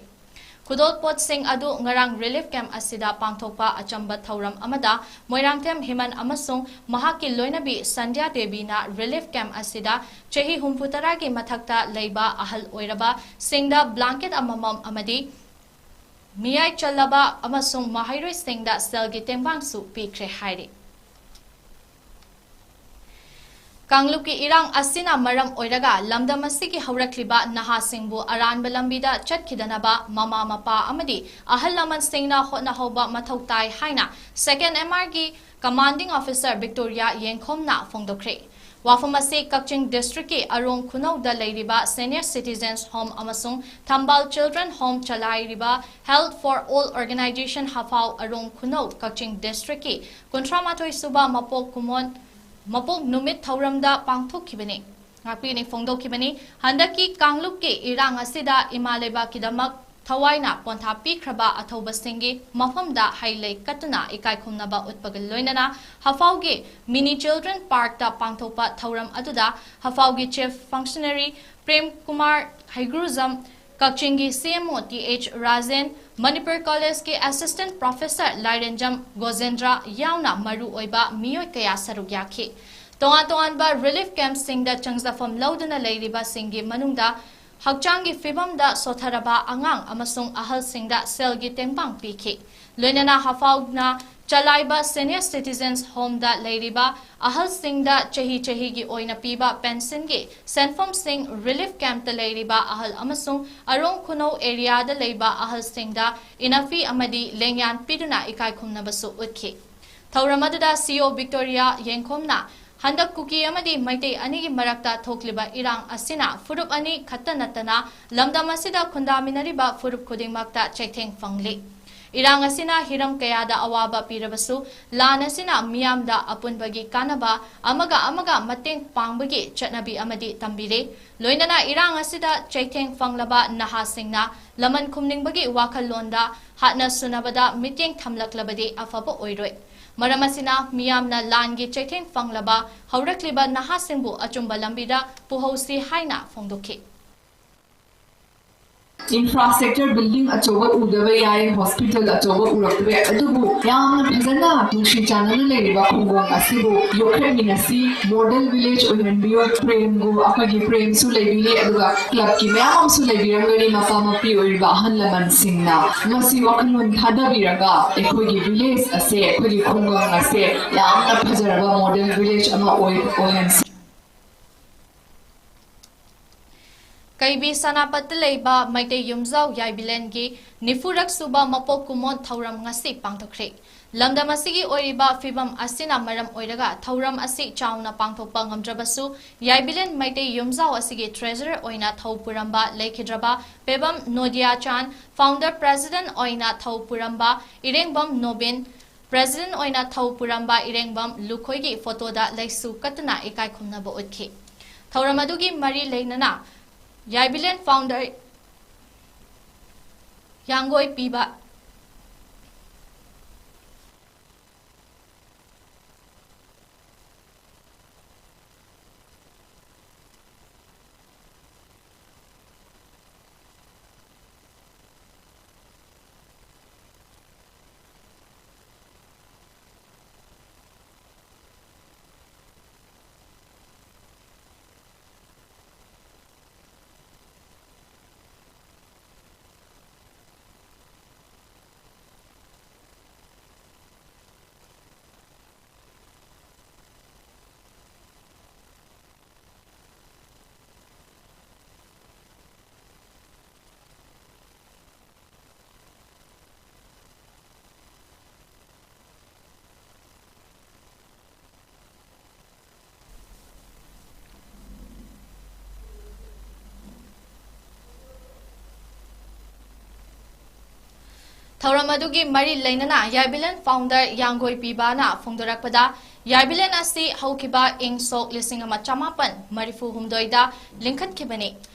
ꯈꯨꯗꯣꯜꯄꯣꯠꯁꯤꯡ ꯑꯗꯨ ꯉꯔꯥꯡ ꯔꯤꯂꯤꯐ ꯀꯦꯝꯞ ꯑꯁꯤꯗ ꯄꯥꯡꯊꯣꯛꯄ ꯑꯆꯝꯕ ꯊꯧꯔꯝ ꯑꯃꯗ ꯃꯣꯏꯔꯥꯡꯊꯦꯝ ꯍꯤꯃꯟ ꯑꯃꯁꯨꯡ ꯃꯍꯥꯛꯀꯤ ꯂꯣꯏꯅꯕꯤ ꯁꯟꯙ꯭ꯌꯥ ꯗꯦꯕꯤꯅ ꯔꯤꯂꯤꯐ ꯀꯦꯝꯞ ꯑꯁꯤꯗ ꯆꯍꯤ ꯍꯨꯝꯐꯨ ꯇꯔꯥꯒꯤ ꯃꯊꯛꯇ ꯂꯩꯕ ꯑꯍꯜ ꯑꯣꯏꯔꯕꯁꯤꯡꯗ ꯕ꯭ꯂꯥꯡꯀꯦꯠ ꯑꯃꯃꯝ ꯑꯃꯗꯤ ꯃꯤꯌꯥꯏ ꯆꯜꯂꯕ ꯑꯃꯁꯨꯡ ꯃꯍꯩꯔꯣꯏꯁꯤꯡꯗ ꯁꯦꯜꯒꯤ ꯇꯦꯡꯕꯥꯡꯁꯨ ꯄꯤꯈ꯭ꯔꯦ ꯍꯥꯏꯔꯤ꯫ ꯀꯥꯡꯂꯨꯞꯀꯤ ꯏꯔꯥꯡ ꯑꯁꯤꯅ ꯃꯔꯝ ꯑꯣꯏꯔꯒ ꯂꯝꯗꯝ ꯑꯁꯤꯒꯤ ꯍꯧꯔꯛꯂꯤꯕ ꯅꯍꯥꯁꯤꯡꯕꯨ ꯑꯔꯥꯟꯕ ꯂꯝꯕꯤꯗ ꯆꯠꯈꯤꯗꯅꯕ ꯃꯃꯥ ꯃꯄꯥ ꯑꯃꯗꯤ ꯑꯍꯜ ꯂꯃꯟꯁꯤꯡꯅ ꯍꯣꯠꯅꯍꯧꯕ ꯃꯊꯧ ꯇꯥꯏ ꯍꯥꯏꯅ ꯁꯦꯀꯦꯟ ꯑꯦꯝ ꯑꯥꯔꯒꯤ ꯀꯃꯥꯟꯗꯤꯡ ꯑꯣꯐꯤꯁꯥꯔ ꯕꯤꯛꯇꯣꯔꯤꯌꯥ ꯌꯦꯡꯈꯣꯝꯅ ꯐꯣꯡꯗꯣꯛꯈ꯭ꯔꯦ꯫ ꯋꯥꯐꯝ ꯑꯁꯤ ꯀꯛꯆꯤꯡ ꯗꯤꯁꯇ꯭ꯔꯤꯛꯀꯤ ꯑꯔꯣꯡ ꯈꯨꯅꯧꯗ ꯂꯩꯔꯤꯕ ꯁꯦꯅꯤꯌꯔ ꯁꯤꯇꯤꯖꯦꯟꯁ ꯍꯣꯝ ꯑꯃꯁꯨꯡ ꯊꯝꯕꯥꯜ ꯆꯤꯜꯗ꯭ꯔꯦꯟ ꯍꯣꯝ ꯆꯂꯥꯏꯔꯤꯕ Health for All Organization ꯍꯐꯥꯎ ꯑꯔꯣꯡ ꯈꯨꯅꯧ ꯀꯛꯆꯤꯡ ꯗꯤꯁꯇ꯭ꯔꯤꯛꯀꯤ ꯀꯨꯟꯊ꯭ꯔꯥ ꯃꯥꯊꯣꯏ ꯁꯨꯕ ꯃꯄꯣꯛ ꯀꯨꯝꯑꯣꯟ ꯃꯄꯣꯛ ꯅꯨꯃꯤꯠ ꯊꯧꯔꯝꯗ ꯄꯥꯡꯊꯣꯛꯈꯤꯕꯅꯤ꯫ ꯉꯥꯛꯄꯤꯅꯤ ꯐꯣꯡꯗꯣꯛꯈꯤꯕꯅꯤ꯫ ꯍꯟꯗꯛꯀꯤ ꯀꯥꯡꯂꯨꯞꯀꯤ ꯏꯔꯥꯡ ꯑꯁꯤꯗ ꯏꯃꯥ ꯂꯩꯕꯥꯛꯀꯤꯗꯃꯛ ꯊꯋꯥꯏꯅ ꯄꯣꯟꯊꯥ ꯄꯤꯈ꯭ꯔꯕ ꯑꯊꯧꯕꯁꯤꯡꯒꯤ ꯃꯐꯝꯗ ꯍꯩ ꯂꯩ ꯀꯠꯇꯨꯅ ꯏꯀꯥꯏ ꯈꯨꯝꯅꯕ ꯎꯠꯄꯒ ꯂꯣꯏꯅꯅ ꯍꯐꯥꯎꯒꯤ ꯃꯤꯅꯤ ꯆꯤꯜꯗ꯭ꯔꯦꯟ ꯄꯥꯔꯛꯇ ꯄꯥꯡꯊꯣꯛꯄ ꯊꯧꯔꯝ ꯑꯗꯨꯗ ꯍꯐꯥꯎꯒꯤ ꯆꯤꯐ ꯐꯪꯁꯅꯔꯤ ꯄ꯭ꯔꯦꯝ ꯀꯨꯃꯥꯔ ꯍꯩꯒ꯭ꯔꯨꯖꯝ, ꯀꯛꯆꯤꯡꯒꯤ ꯁꯤ M O T H Rajen, Manipur ꯀꯣꯂꯦꯖꯀꯤ ꯑꯦꯁꯤꯁꯇꯦꯟꯠ ꯄ꯭ꯔꯣꯐꯦꯁꯔ ꯂꯥꯏꯔꯦꯟꯖꯝ ꯒꯣꯖꯦꯟꯗ꯭ꯔ ꯌꯥꯎꯅ ꯃꯔꯨ ꯑꯣꯏꯕ ꯃꯤꯑꯣꯏ ꯀꯌꯥ ꯁꯔꯨꯛ ꯌꯥꯈꯤ꯫ ꯇꯣꯉꯥꯟ ꯇꯣꯉꯥꯟꯕ ꯔꯤꯂꯤꯐ ꯀꯦꯝꯞꯁꯤꯡꯗ ꯆꯪꯖꯐꯝ ꯂꯧꯗꯨꯅ ꯂꯩꯔꯤꯕꯁꯤꯡꯒꯤ ꯃꯅꯨꯡꯗ ꯍꯛꯆꯥꯡꯒꯤ ꯐꯤꯕꯝꯗ ꯁꯣꯠꯊꯔꯕ ꯑꯉꯥꯡ ꯑꯃꯁꯨꯡ ꯑꯍꯜꯁꯤꯡꯗ ꯁꯦꯜꯒꯤ ꯇꯦꯡꯕꯥꯡ ꯄꯤꯈꯤ꯫ ꯂꯣꯏꯅꯅ ꯍꯐꯥꯎꯅ ꯆꯂꯥꯏꯕ ꯁꯦꯅꯤꯌꯔ ꯁꯤꯇꯤꯖꯦꯟꯁ ꯍꯣꯝꯗ ꯂꯩꯔꯤꯕ ꯑꯍꯜꯁꯤꯡꯗ ꯆꯍꯤ ꯆꯍꯤꯒꯤ ꯑꯣꯏꯅ ꯄꯤꯕ ꯄꯦꯟꯁꯟꯒꯤ ꯁꯦꯟꯐꯝꯁꯤꯡ ꯔꯤꯂꯤꯐ ꯀꯦꯝꯞꯇ ꯂꯩꯔꯤꯕ ꯑꯍꯜ ꯑꯃꯁꯨꯡ ꯑꯔꯣꯡ ꯈꯨꯅꯧ ꯑꯦꯔꯤꯌꯥꯗ ꯂꯩꯕ ꯑꯍꯜꯁꯤꯡꯗ ꯏꯅꯐꯤ ꯑꯃꯗꯤ ꯂꯦꯡꯌꯥꯟ ꯄꯤꯗꯨꯅ ꯏꯀꯥꯏ ꯈꯨꯝꯅꯕꯁꯨ ꯎꯠꯈꯤ꯫ ꯊꯧꯔꯝ ꯑꯗꯨꯗ ꯁꯤ ꯏ ꯑꯣ ꯕꯤꯛꯇꯣꯔꯤꯌꯥ ꯌꯦꯡꯈꯣꯝꯅ ꯍꯟꯗꯛ ꯀꯨꯀꯤ ꯑꯃꯗꯤ ꯃꯩꯇꯩ ꯑꯅꯤꯒꯤ ꯃꯔꯛꯇ ꯊꯣꯛꯂꯤꯕ ꯏꯔꯥꯡ ꯑꯁꯤꯅ ꯐꯨꯔꯨꯞ ꯑꯅꯤ ꯈꯛꯇ ꯅꯠꯇꯅ ꯂꯝꯗꯝ ꯑꯁꯤꯗ ꯈꯨꯟꯗꯥꯃꯤꯟꯅꯔꯤꯕ ꯐꯨꯔꯨꯞ ꯈꯨꯗꯤꯡꯃꯛꯇ ꯆꯩꯊꯦꯡ ꯐꯪꯂꯤ꯫ ꯏꯔꯥꯡ ꯑꯁꯤꯅ ꯍꯤꯔꯝ ꯀꯌꯥꯗ ꯑꯋꯥꯕ ꯄꯤꯔꯕꯁꯨ, ꯂꯥꯟ ꯑꯁꯤꯅ ꯃꯤꯌꯥꯝꯗ ꯑꯄꯨꯟꯕꯒꯤ ꯀꯥꯟꯅꯕ, ꯑꯃꯒ ꯑꯃꯒ ꯃꯇꯦꯡ ꯄꯥꯡꯕꯒꯤ ꯆꯠꯅꯕꯤ ꯑꯃꯗꯤ ꯇꯝꯕꯤꯔꯦ꯫ ꯂꯣꯏꯅꯅ ꯏꯔꯥꯡ ꯑꯁꯤꯗ ꯆꯩꯊꯦꯡ ꯐꯪꯂꯕ ꯅꯍꯥꯁꯤꯡꯅ ꯂꯃꯟ ꯈꯨꯝꯅꯤꯡꯕꯒꯤ ꯋꯥꯈꯜꯂꯣꯟꯗ ꯍꯥꯠꯅ ꯁꯨꯅꯕꯗ ꯃꯤꯠꯌꯦꯡ ꯊꯝꯂꯛꯂꯕꯗꯤ ꯑꯐꯕ ꯑꯣꯏꯔꯣꯏ꯫ ꯃꯔꯝ ꯑꯁꯤꯅ ꯃꯤꯌꯥꯝꯅ ꯂꯥꯟꯒꯤ ꯆꯩꯊꯦꯡ ꯐꯪꯂꯕ ꯍꯧꯔꯛꯂꯤꯕ ꯅꯍꯥꯁꯤꯡꯕꯨ ꯑꯆꯨꯝꯕ ꯂꯝꯕꯤꯗ ꯄꯨꯍꯧꯁꯤ ꯍꯥꯏꯅ ꯐꯣꯡꯗꯣꯛꯈꯤ꯫ Infrastructure building ꯑꯆꯧꯕ ꯎꯗꯕ ꯌꯥꯏ, hospital ꯑꯆꯧꯕ ꯎꯔꯛꯄ ꯌꯥꯏ, ꯑꯗꯨꯕꯨ ꯌꯥꯝꯅ ꯐꯖꯅ ꯅꯨꯡꯁꯤ ꯆꯥꯟꯅꯅ ꯂꯩꯔꯤꯕ ꯈꯨꯡꯒꯪ ꯑꯁꯤꯕꯨ ꯌꯣꯛꯈꯠꯃꯤꯟꯅꯁꯤ, model village ꯑꯣꯏꯍꯟꯕꯤꯌꯨ꯫ ꯄ꯭ꯔꯦꯝꯒꯨ ꯑꯩꯈꯣꯏꯒꯤ ꯄ꯭ꯔꯦꯝꯁꯨ ꯂꯩꯕꯤꯔꯤ, ꯑꯗꯨꯒ clubꯀꯤ ꯃꯌꯥꯝ ꯑꯃꯁꯨ ꯂꯩꯕꯤꯔꯝꯒꯅꯤ, ꯃꯄꯥ ꯃꯄꯤ ꯑꯣꯏꯔꯤꯕ ꯑꯍꯜ ꯂꯃꯟꯁꯤꯡꯅ꯫ ꯃꯁꯤ ꯋꯥꯈꯜꯂꯣꯟ ꯊꯥꯗꯕꯤꯔꯒ ꯑꯩꯈꯣꯏꯒꯤ village ꯑꯁꯦ, ꯑꯩꯈꯣꯏꯒꯤ ꯈꯨꯡꯒꯪ ꯑꯁꯦ ꯌꯥꯝꯅ ꯐꯖꯔꯕ model village ꯑꯃ ꯑꯣꯏ-, ꯑꯣꯏꯍꯟꯁꯤ꯫ ꯀꯩꯕꯤ ꯁꯅꯥꯄꯠꯇ ꯂꯩꯕ ꯃꯩꯇꯩ ꯌꯨꯝꯖꯥꯎ ꯌꯥꯏꯕꯤꯂꯦꯟꯒꯤ ꯅꯤꯐꯨꯔꯛ ꯁꯨꯕ ꯃꯄꯣꯛ ꯀꯨꯝꯑꯣꯟ ꯊꯧꯔꯝ ꯉꯁꯤ ꯄꯥꯡꯊꯣꯛꯈ꯭ꯔꯦ꯫ ꯂꯝꯗꯝ ꯑꯁꯤꯒꯤ ꯑꯣꯏꯔꯤꯕ ꯐꯤꯕꯝ ꯑꯁꯤꯅ ꯃꯔꯝ ꯑꯣꯏꯔꯒ ꯊꯧꯔꯝ ꯑꯁꯤ ꯆꯥꯎꯅ ꯄꯥꯡꯊꯣꯛꯄ ꯉꯝꯗ꯭ꯔꯕꯁꯨ, ꯌꯥꯏꯕꯤꯂꯦꯟ ꯃꯩꯇꯩ ꯌꯨꯝꯖꯥꯎ ꯑꯁꯤꯒꯤ treasurer ꯑꯣꯏꯅ ꯊꯧ ꯄꯨꯔꯝꯕ ꯂꯩꯈꯤꯗ꯭ꯔꯕ ꯄꯦꯕꯝ ꯅꯣꯗꯤꯌꯥꯆꯥꯟ, founder president ꯑꯣꯏꯅ ꯊꯧ ꯄꯨꯔꯝꯕ ꯏꯔꯦꯡꯕꯝ ꯅꯣꯕꯤꯟ, president ꯑꯣꯏꯅ ꯊꯧ ꯄꯨꯔꯝꯕ ꯏꯔꯦꯡꯕꯝ ꯂꯨꯈꯣꯏꯒꯤ photoꯗ ꯂꯩꯁꯨ ꯀꯠꯇꯨꯅ ꯏꯀꯥꯏ ꯈꯨꯝꯅꯕ ꯎꯠꯈꯤ꯫ ꯊꯧꯔꯝ ꯑꯗꯨꯒꯤ ꯃꯔꯤ ꯂꯩꯅꯅ ꯌꯥꯏꯕꯤꯂꯦꯟ founder ꯌꯥꯡꯒꯣꯏ ꯄꯤꯕ ꯊꯧꯔꯝ ꯑꯗꯨꯒꯤ ꯃꯔꯤ ꯂꯩꯅꯅ ꯌꯥꯏꯕꯤꯂꯦꯟ founder ꯌꯥꯡꯒꯣꯏ ꯄꯤꯕꯥꯅ ꯐꯣꯡꯗꯣꯔꯛꯄꯗ, ꯌꯥꯏꯕꯤꯂꯦꯟ ꯑꯁꯤ ꯍꯧꯈꯤꯕ ꯏꯪ ꯁꯣꯛ ꯂꯤꯁꯤꯡ ꯑꯃ ꯆꯃꯥꯄꯟ ꯃꯔꯤꯐꯨ ꯍꯨꯝꯗꯣꯏꯗ ꯂꯤꯡꯈꯠꯈꯤꯕꯅꯤ꯫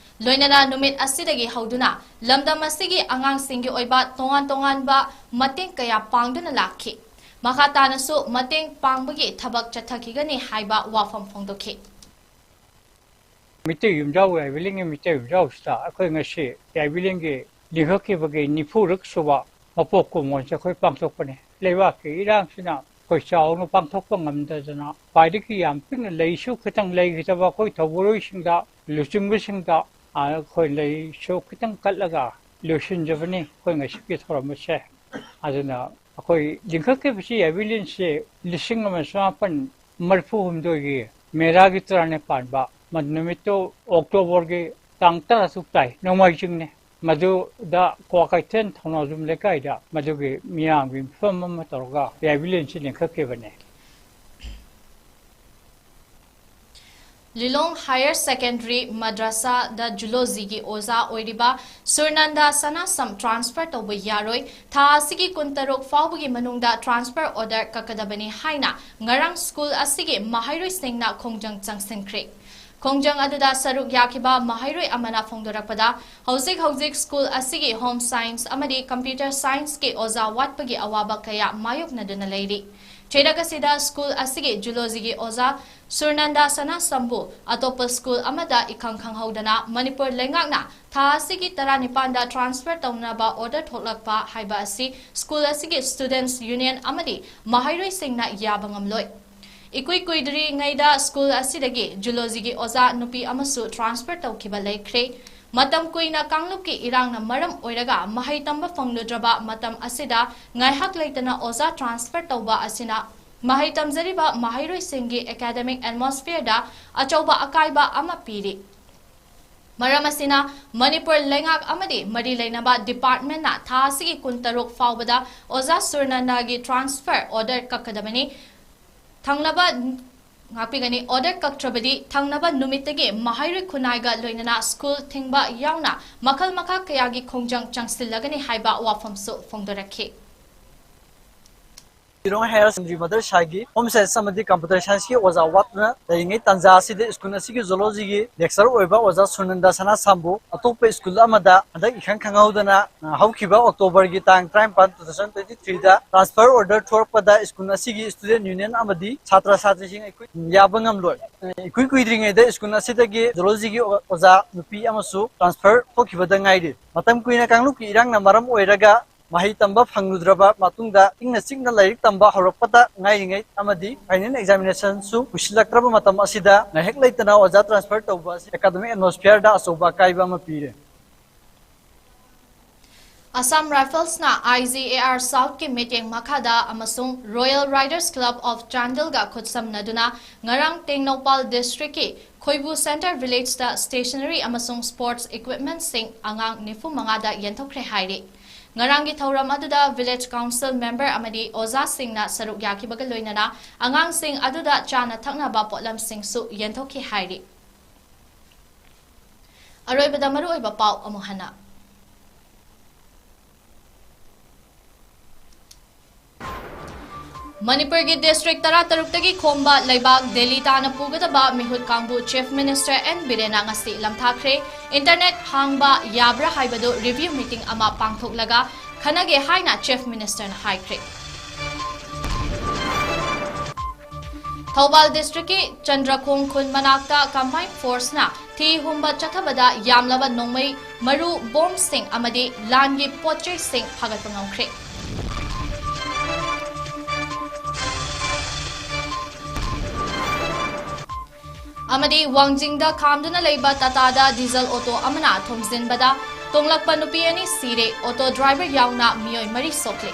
ꯂꯣꯏꯅꯅ ꯅꯨꯃꯤꯠ ꯑꯁꯤꯗꯒꯤ ꯍꯧꯗꯨꯅ ꯂꯝꯗꯝ ꯑꯁꯤꯒꯤ ꯑꯉꯥꯡꯁꯤꯡꯒꯤ ꯑꯣꯏꯕ ꯇꯣꯉꯥꯟ ꯇꯣꯉꯥꯟꯕ ꯃꯇꯦꯡ ꯀꯌꯥ ꯄꯥꯡꯗꯨꯅ ꯂꯥꯛꯈꯤ꯫ ꯃꯈꯥ ꯇꯥꯅꯁꯨ ꯃꯇꯦꯡ ꯄꯥꯡꯕꯒꯤ ꯊꯕꯛ ꯆꯠꯊꯈꯤꯒꯅꯤ ꯍꯥꯏꯕ ꯋꯥꯐꯝ ꯐꯣꯡꯗꯣꯛꯈꯤ꯫ ꯃꯤꯇꯩ ꯌꯨꯝꯖꯥꯎ, ꯌꯥꯏꯕꯤꯂꯤꯡꯒꯤ ꯃꯤꯇꯩ ꯌꯨꯝꯖꯥꯎꯁꯤꯗ ꯑꯩꯈꯣꯏ ꯉꯁꯤ ꯌꯥꯏꯕꯤꯂꯤꯡꯒꯤ ꯂꯤꯡꯈꯠꯈꯤꯕꯒꯤ ꯅꯤꯐꯨꯔꯛ ꯁꯨꯕ ꯃꯄꯣꯛ ꯀꯨꯝꯑꯣꯟꯁꯦ ꯑꯩꯈꯣꯏ ꯄꯥꯡꯊꯣꯛꯄꯅꯤ꯫ ꯂꯩꯕꯥꯛꯀꯤ ꯏꯔꯥꯡꯁꯤꯅ ꯑꯩꯈꯣꯏ ꯆꯥꯎꯅ ꯄꯥꯡꯊꯣꯛꯄ ꯉꯝꯗꯗꯅ ꯈ꯭ꯋꯥꯏꯗꯒꯤ ꯌꯥꯝ ꯄꯤꯛꯅ ꯂꯩꯁꯨ ꯈꯤꯇꯪ ꯂꯩꯈꯤꯗꯕ ꯑꯩꯈꯣꯏ ꯊꯧꯕꯨꯔꯣꯏꯁꯤꯡꯗ, ꯂꯨꯆꯤꯡꯕꯁꯤꯡꯗ ꯑꯩꯈꯣꯏ ꯂꯩꯁꯨ ꯈꯤꯇꯪ ꯀꯠꯂꯒ ꯂꯣꯏꯁꯤꯟꯖꯕꯅꯤ ꯑꯩꯈꯣꯏ ꯉꯁꯤꯒꯤ ꯊꯧꯔꯝ ꯑꯁꯦ꯫ ꯑꯗꯨꯅ ꯑꯩꯈꯣꯏ ꯂꯤꯡꯈꯠꯈꯤꯕꯁꯤ ꯌꯥꯏꯕꯤꯂꯤꯟꯁꯤ ꯂꯤꯁꯤꯡ ꯑꯃ ꯆꯃꯥꯄꯟ ꯃꯔꯤꯐꯨ ꯍꯨꯝꯗꯣꯏꯒꯤ ꯃꯦꯔꯥꯒꯤ ꯇꯔꯥꯅꯤꯄꯥꯟꯕ ꯃ-, ꯅꯨꯃꯤꯠꯇꯨ ꯑꯣꯛꯇꯣꯕꯔꯒꯤ ꯇꯥꯡ ꯇꯔꯥꯇꯔꯨꯛ ꯇꯥꯏ, ꯅꯣꯡꯃꯥꯏꯖꯤꯡꯅꯤ꯫ ꯃꯗꯨꯗ ꯀ꯭ꯋꯥꯀꯩꯊꯦꯜ ꯊꯧꯅꯥꯖꯨꯝ ꯂꯩꯀꯥꯏꯗ ꯃꯗꯨꯒꯤ ꯃꯤꯌꯥꯝꯒꯤ ꯃꯤꯐꯝ ꯑꯃ ꯇꯧꯔꯒ ꯌꯥꯏꯕꯤꯂꯤꯟꯁꯤ ꯂꯤꯡꯈꯠꯈꯤꯕꯅꯤ꯫ ꯂꯤꯂꯣꯡ Higher Secondary Madrasada Zoologyꯒꯤ ꯑꯣꯖꯥ ꯑꯣꯏꯔꯤꯕ ꯁꯨꯔꯅꯟꯗ ꯁꯅꯥꯁꯝ transfer ꯇꯧꯕ ꯌꯥꯔꯣꯏ, ꯊꯥ ꯑꯁꯤꯒꯤ ꯀꯨꯟꯇꯔꯨꯛ ꯐꯥꯎꯕꯒꯤ ꯃꯅꯨꯡꯗ transfer order ꯀꯛꯀꯗꯕꯅꯤ ꯍꯥꯏꯅ ꯉꯔꯥꯡ ꯁ꯭ꯀꯨꯜ ꯑꯁꯤꯒꯤ ꯃꯍꯩꯔꯣꯏꯁꯤꯡꯅ ꯈꯣꯡꯖꯪ ꯆꯪꯁꯤꯟꯈ꯭ꯔꯦ꯫ ꯈꯣꯡꯖꯪ ꯑꯗꯨꯗ ꯁꯔꯨꯛ ꯌꯥꯈꯤꯕ ꯃꯍꯩꯔꯣꯏ ꯑꯃꯅ ꯐꯣꯡꯗꯣꯔꯛꯄꯗ, ꯍꯧꯖꯤꯛ ꯍꯧꯖꯤꯛ ꯁ꯭ꯀꯨꯜ ꯑꯁꯤꯒꯤ Home Science ꯑꯃꯗꯤ Computer Scienceꯀꯤ ꯑꯣꯖꯥ ꯋꯥꯠꯄꯒꯤ ꯑꯋꯥꯕ ꯀꯌꯥ ꯃꯥꯌꯣꯛꯅꯗꯨꯅ ꯂꯩꯔꯤ꯫ ꯆꯩꯔꯛ ꯑꯁꯤꯗ ꯁ꯭ꯀꯨꯜ ꯑꯁꯤꯒꯤ Zoologyꯒꯤ ꯑꯣꯖꯥ ꯁꯨꯔꯅꯟꯗ ꯁꯅꯥꯁꯝꯕꯨ ꯑꯇꯣꯞꯄ ꯁ꯭ꯀꯨꯜ ꯑꯃꯗ ꯏꯈꯪ ꯈꯪꯍꯧꯗꯅ ꯃꯅꯤꯄꯨꯔ ꯂꯩꯉꯥꯛꯅ ꯊꯥ ꯑꯁꯤꯒꯤ ꯇꯔꯥꯅꯤꯄꯥꯟꯗ transfer ꯇꯧꯅꯕ order ꯊꯣꯛꯂꯛꯄ ꯍꯥꯏꯕ ꯑꯁꯤ ꯁ꯭ꯀꯨꯜ ꯑꯁꯤꯒꯤ Students Union ꯑꯃꯗꯤ ꯃꯍꯩꯔꯣꯏꯁꯤꯡꯅ ꯌꯥꯕ ꯉꯝꯂꯣꯏ꯫ ꯏꯀꯨꯏ ꯀꯨꯏꯗ꯭ꯔꯤꯉꯩꯗ ꯁ꯭ꯀꯨꯜ ꯑꯁꯤꯗꯒꯤ Zoologyꯒꯤ ꯑꯣꯖꯥ ꯅꯨꯄꯤ ꯑꯃꯁꯨ transfer ꯇꯧꯈꯤꯕ ꯂꯩꯈ꯭ꯔꯦ꯫ ꯃꯇꯝ ꯀꯨꯏꯅ ꯀꯥꯡꯂꯨꯞꯀꯤ ꯏꯔꯥꯡꯅ ꯃꯔꯝ ꯑꯣꯏꯔꯒ ꯃꯍꯩ ꯇꯝꯕ ꯐꯪꯂꯨꯗ꯭ꯔꯕ ꯃꯇꯝ ꯑꯁꯤꯗ ꯉꯥꯏꯍꯥꯛ ꯂꯩꯇꯅ ꯑꯣꯖꯥ transfer ꯇꯧꯕ ꯑꯁꯤꯅ ꯃꯍꯩ ꯇꯝꯖꯔꯤꯕ ꯃꯍꯩꯔꯣꯏꯁꯤꯡꯒꯤ academic atmosphereꯗ ꯑꯆꯧꯕ ꯑꯀꯥꯏꯕ ꯑꯃ ꯄꯤꯔꯤ꯫ ꯃꯔꯝ ꯑꯁꯤꯅ ꯃꯅꯤꯄꯨꯔ ꯂꯩꯉꯥꯛ ꯑꯃꯗꯤ ꯃꯔꯤ ꯂꯩꯅꯕ departmentꯅ ꯊꯥ ꯑꯁꯤꯒꯤ ꯀꯨꯟꯇꯔꯨꯛ ꯐꯥꯎꯕꯗ ꯑꯣꯖꯥ ꯁꯨꯔꯅꯟꯗꯒꯤ transfer order ꯀꯛꯀꯗꯕꯅꯤ꯫ ꯊꯪꯅꯕ ꯉꯥꯛꯄꯤꯒꯅꯤ꯫ Order ꯀꯛꯇ꯭ꯔꯕꯗꯤ ꯊꯪꯅꯕ ꯅꯨꯃꯤꯠꯇꯒꯤ ꯃꯍꯩꯔꯣꯏ ꯈꯨꯟꯅꯥꯏꯒ ꯂꯣꯏꯅꯅ ꯁ꯭ꯀꯨꯜ ꯊꯤꯡꯕ ꯌꯥꯎꯅ ꯃꯈꯜ ꯃꯈꯥ ꯀꯌꯥꯒꯤ ꯈꯣꯡꯖꯪ ꯆꯪꯁꯤꯜꯂꯒꯅꯤ ꯍꯥꯏꯕ ꯋꯥꯐꯝꯁꯨ ꯐꯣꯡꯗꯣꯔꯛꯈꯤ꯫ ꯂꯤꯂꯣꯡ ꯍꯥꯌꯔ ꯁꯦꯀꯦꯟꯗꯔꯤ ꯃꯗꯔꯁꯥꯒꯤ ꯍꯣꯝ ꯁꯥꯏꯟꯁ ꯑꯃꯗꯤ ꯀꯝꯄ꯭ꯌꯨꯇꯔ ꯁꯥꯏꯟꯁꯀꯤ ꯑꯣꯖꯥ ꯋꯥꯠꯇꯨꯅ ꯂꯩꯔꯤꯉꯩ ꯇꯥꯟꯖꯥ ꯑꯁꯤꯗ ꯁ꯭ꯀꯨꯜ ꯑꯁꯤꯒꯤ ꯖꯨꯂꯣꯖꯤꯒꯤ ꯂꯦꯛꯆꯔ ꯑꯣꯏꯕ ꯑꯣꯖꯥ ꯁꯨꯅꯟꯗ ꯁꯅꯥꯁꯥꯝꯕꯨ ꯑꯇꯣꯞꯄ ꯁ꯭ꯀꯨꯜ ꯑꯃꯗ ꯍꯟꯗꯛ ꯏꯈꯪ ꯈꯪꯍꯧꯗꯅ, ꯑ, ꯍꯧꯈꯤꯕ ꯑꯣꯛꯇꯣꯕꯔꯒꯤ ꯇꯥꯡ ꯇꯔꯥꯅꯤꯄꯥꯟ, two thousand twenty three ꯗ transfer order ꯊꯣꯛꯂꯛꯄꯗ ꯁ꯭ꯀꯨꯜ ꯑꯁꯤꯒꯤ student union ꯑꯃꯗꯤ ꯁꯥꯇ꯭ꯔ ꯁꯥꯇ꯭ꯔꯤꯁꯤꯡ ꯑꯩꯈꯣꯏ ꯌꯥꯕ ꯉꯝꯂꯣꯏ꯫ ꯑ, ꯏꯀꯨꯏ ꯀꯨꯏꯗ꯭ꯔꯤꯉꯩꯗ ꯁ꯭ꯀꯨꯜ ꯑꯁꯤꯗꯒꯤ ꯖꯨꯂꯣꯖꯤꯒꯤ ꯑꯣ-, ꯑꯣꯖꯥ ꯅꯨꯄꯤ ꯑꯃꯁꯨ transfer ꯊꯣꯛꯈꯤꯕꯗ ꯉꯥꯏꯔꯤ꯫ ꯃꯇꯝ ꯀꯨꯏꯅ ꯀꯥꯡꯂꯨꯞꯀꯤ ꯏꯔꯥꯡꯅ ꯃꯔꯝ ꯑꯣꯏꯔꯒ ꯃꯍꯩ ꯇꯝꯕ ꯐꯪꯂꯨꯗ꯭ꯔꯕ ꯃꯇꯨꯡꯗ ꯏꯪꯅ ꯆꯤꯛꯅ ꯂꯥꯏꯔꯤꯛ ꯇꯝꯕ ꯍꯧꯔꯛꯄꯇ ꯉꯥꯏꯔꯤꯉꯩ ꯑꯃꯗꯤ final examination ꯁꯨ ꯀꯨꯏꯁꯤꯜꯂꯛꯇ꯭ꯔꯕ ꯃꯇꯝ ꯑꯁꯤꯗ ꯉꯥꯏꯍꯥꯛ ꯂꯩꯇꯅ ꯑꯣꯖꯥ transfer ꯇꯧꯕ ꯑꯁꯤ academic atmosphere ꯗ ꯑꯆꯧꯕ ꯑꯀꯥꯏꯕ ꯑꯃ ꯄꯤꯔꯦ꯫ Assam Rifles ꯅ I G A R South ꯀꯤ ꯃꯤꯠꯌꯦꯡ ꯃꯈꯥꯗ ꯑꯃꯁꯨꯡ Royal Riders Club of Chandel ꯒ ꯈꯨꯠꯁꯝꯅꯗꯨꯅ ꯉꯔꯥꯡ ꯇꯦꯡꯅꯧꯄꯥꯜ district ꯀꯤ ꯈꯣꯏꯕꯨ Center Village ꯇ stationery ꯑꯃꯁꯨꯡ sports equipment ꯁꯤꯡ ꯑꯉꯥꯡ ꯅꯤꯐꯨ ꯃꯉꯥꯗ ꯌꯦꯟꯊꯣꯛꯈ꯭ꯔꯦ ꯍꯥꯏꯔꯤ꯫ ꯉꯔꯥꯡꯒꯤ ꯊꯧꯔꯝ ꯑꯗꯨꯗ village council member ꯑꯃꯗꯤ ꯑꯣꯖꯥꯁꯤꯡꯅ ꯁꯔꯨꯛ ꯌꯥꯈꯤꯕꯒ ꯂꯣꯏꯅꯅ ꯑꯉꯥꯡꯁꯤꯡ ꯑꯗꯨꯗ ꯆꯥꯅ ꯊꯛꯅꯕ ꯄꯣꯠꯂꯝꯁꯤꯡꯁꯨ ꯌꯦꯟꯊꯣꯛꯈꯤ ꯍꯥꯏꯔꯤ꯫ ꯑꯔꯣꯏꯕꯗ ꯃꯔꯨꯑꯣꯏꯕ ꯄꯥꯎ ꯑꯃꯨꯛ ꯍꯟꯅ꯫ ꯃꯅꯤꯄꯨꯔꯒꯤ district ꯇꯔꯥꯇꯔꯨꯛꯇꯒꯤ ꯈꯣꯝꯕ ꯂꯩꯕꯥꯛ ꯗꯦꯜꯂꯤ ꯇꯥꯟꯅ ꯄꯨꯒꯗꯕ ꯃꯤꯍꯨꯠ ꯀꯥꯡꯕꯨ Chief Minister N ꯕꯤꯔꯦꯟꯅ ꯉꯁꯤ ꯂꯝꯊꯥꯈ꯭ꯔꯦ꯫ Internet ꯍꯥꯡꯕ ꯌꯥꯕ꯭ꯔꯥ ꯍꯥꯏꯕꯗꯨ review meeting ꯑꯃ ꯄꯥꯡꯊꯣꯛꯂꯒ ꯈꯟꯅꯒꯦ ꯍꯥꯏꯅ Chief Minister ꯅ ꯍꯥꯏꯈ꯭ꯔꯦ꯫ ꯊꯧꯕꯥꯜ district ꯀꯤ ꯆꯟꯗ꯭ꯔꯈꯣꯡ ꯈꯨꯟ ꯃꯅꯥꯛꯇ combined force ꯅ ꯊꯤ ꯍꯨꯝꯕ ꯆꯠꯊꯕꯗ ꯌꯥꯝꯂꯕ ꯅꯣꯡꯃꯩ ꯃꯔꯨ, ꯕꯣꯝꯁꯤꯡ ꯑꯃꯗꯤ ꯂꯥꯟꯒꯤ ꯄꯣꯠꯆꯩꯁꯤꯡ ꯐꯥꯒꯠꯄ ꯉꯝꯈ꯭ꯔꯦ꯫ ꯑꯃꯗꯤ ꯋꯥꯡꯖꯤꯡꯗ ꯈꯥꯝꯗꯨꯅ ꯂꯩꯕ ꯇꯥꯇꯥꯗ diesel auto ꯑꯃꯅ ꯊꯣꯝꯖꯤꯟꯕꯗ ꯇꯣꯡꯂꯛꯄ ꯅꯨꯄꯤ ꯑꯅꯤ ꯁꯤꯔꯦ, auto driver ꯌꯥꯎꯅ ꯃꯤꯑꯣꯏ ꯃꯔꯤ ꯁꯣꯛꯂꯦ꯫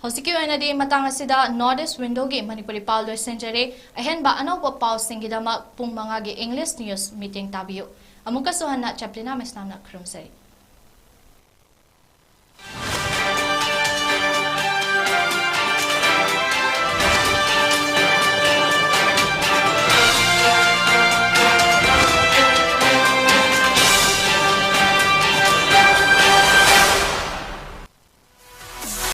ꯍꯧꯖꯤꯛꯀꯤ ꯑꯣꯏꯅꯗꯤ ꯃꯇꯥꯡ ꯑꯁꯤꯗ North East Windowꯒꯤ ꯃꯅꯤꯄꯨꯔꯤ ꯄꯥꯎ ꯂꯣꯏꯁꯤꯟꯖꯔꯦ꯫ ꯑꯍꯦꯟꯕ ꯑꯅꯧꯕ ꯄꯥꯎꯁꯤꯡꯒꯤꯗꯃꯛ ꯄꯨꯡ ꯃꯉꯥꯒꯤ English News meeting ꯇꯥꯕꯤꯌꯨ꯫ ꯑꯃꯨꯛꯀꯁꯨ ꯍꯟꯅ ꯆꯦꯄ꯭ꯂꯤꯅꯥ ꯃꯩꯁꯅꯥꯝꯅ ꯈꯨꯔꯨꯝꯖꯔꯤ꯫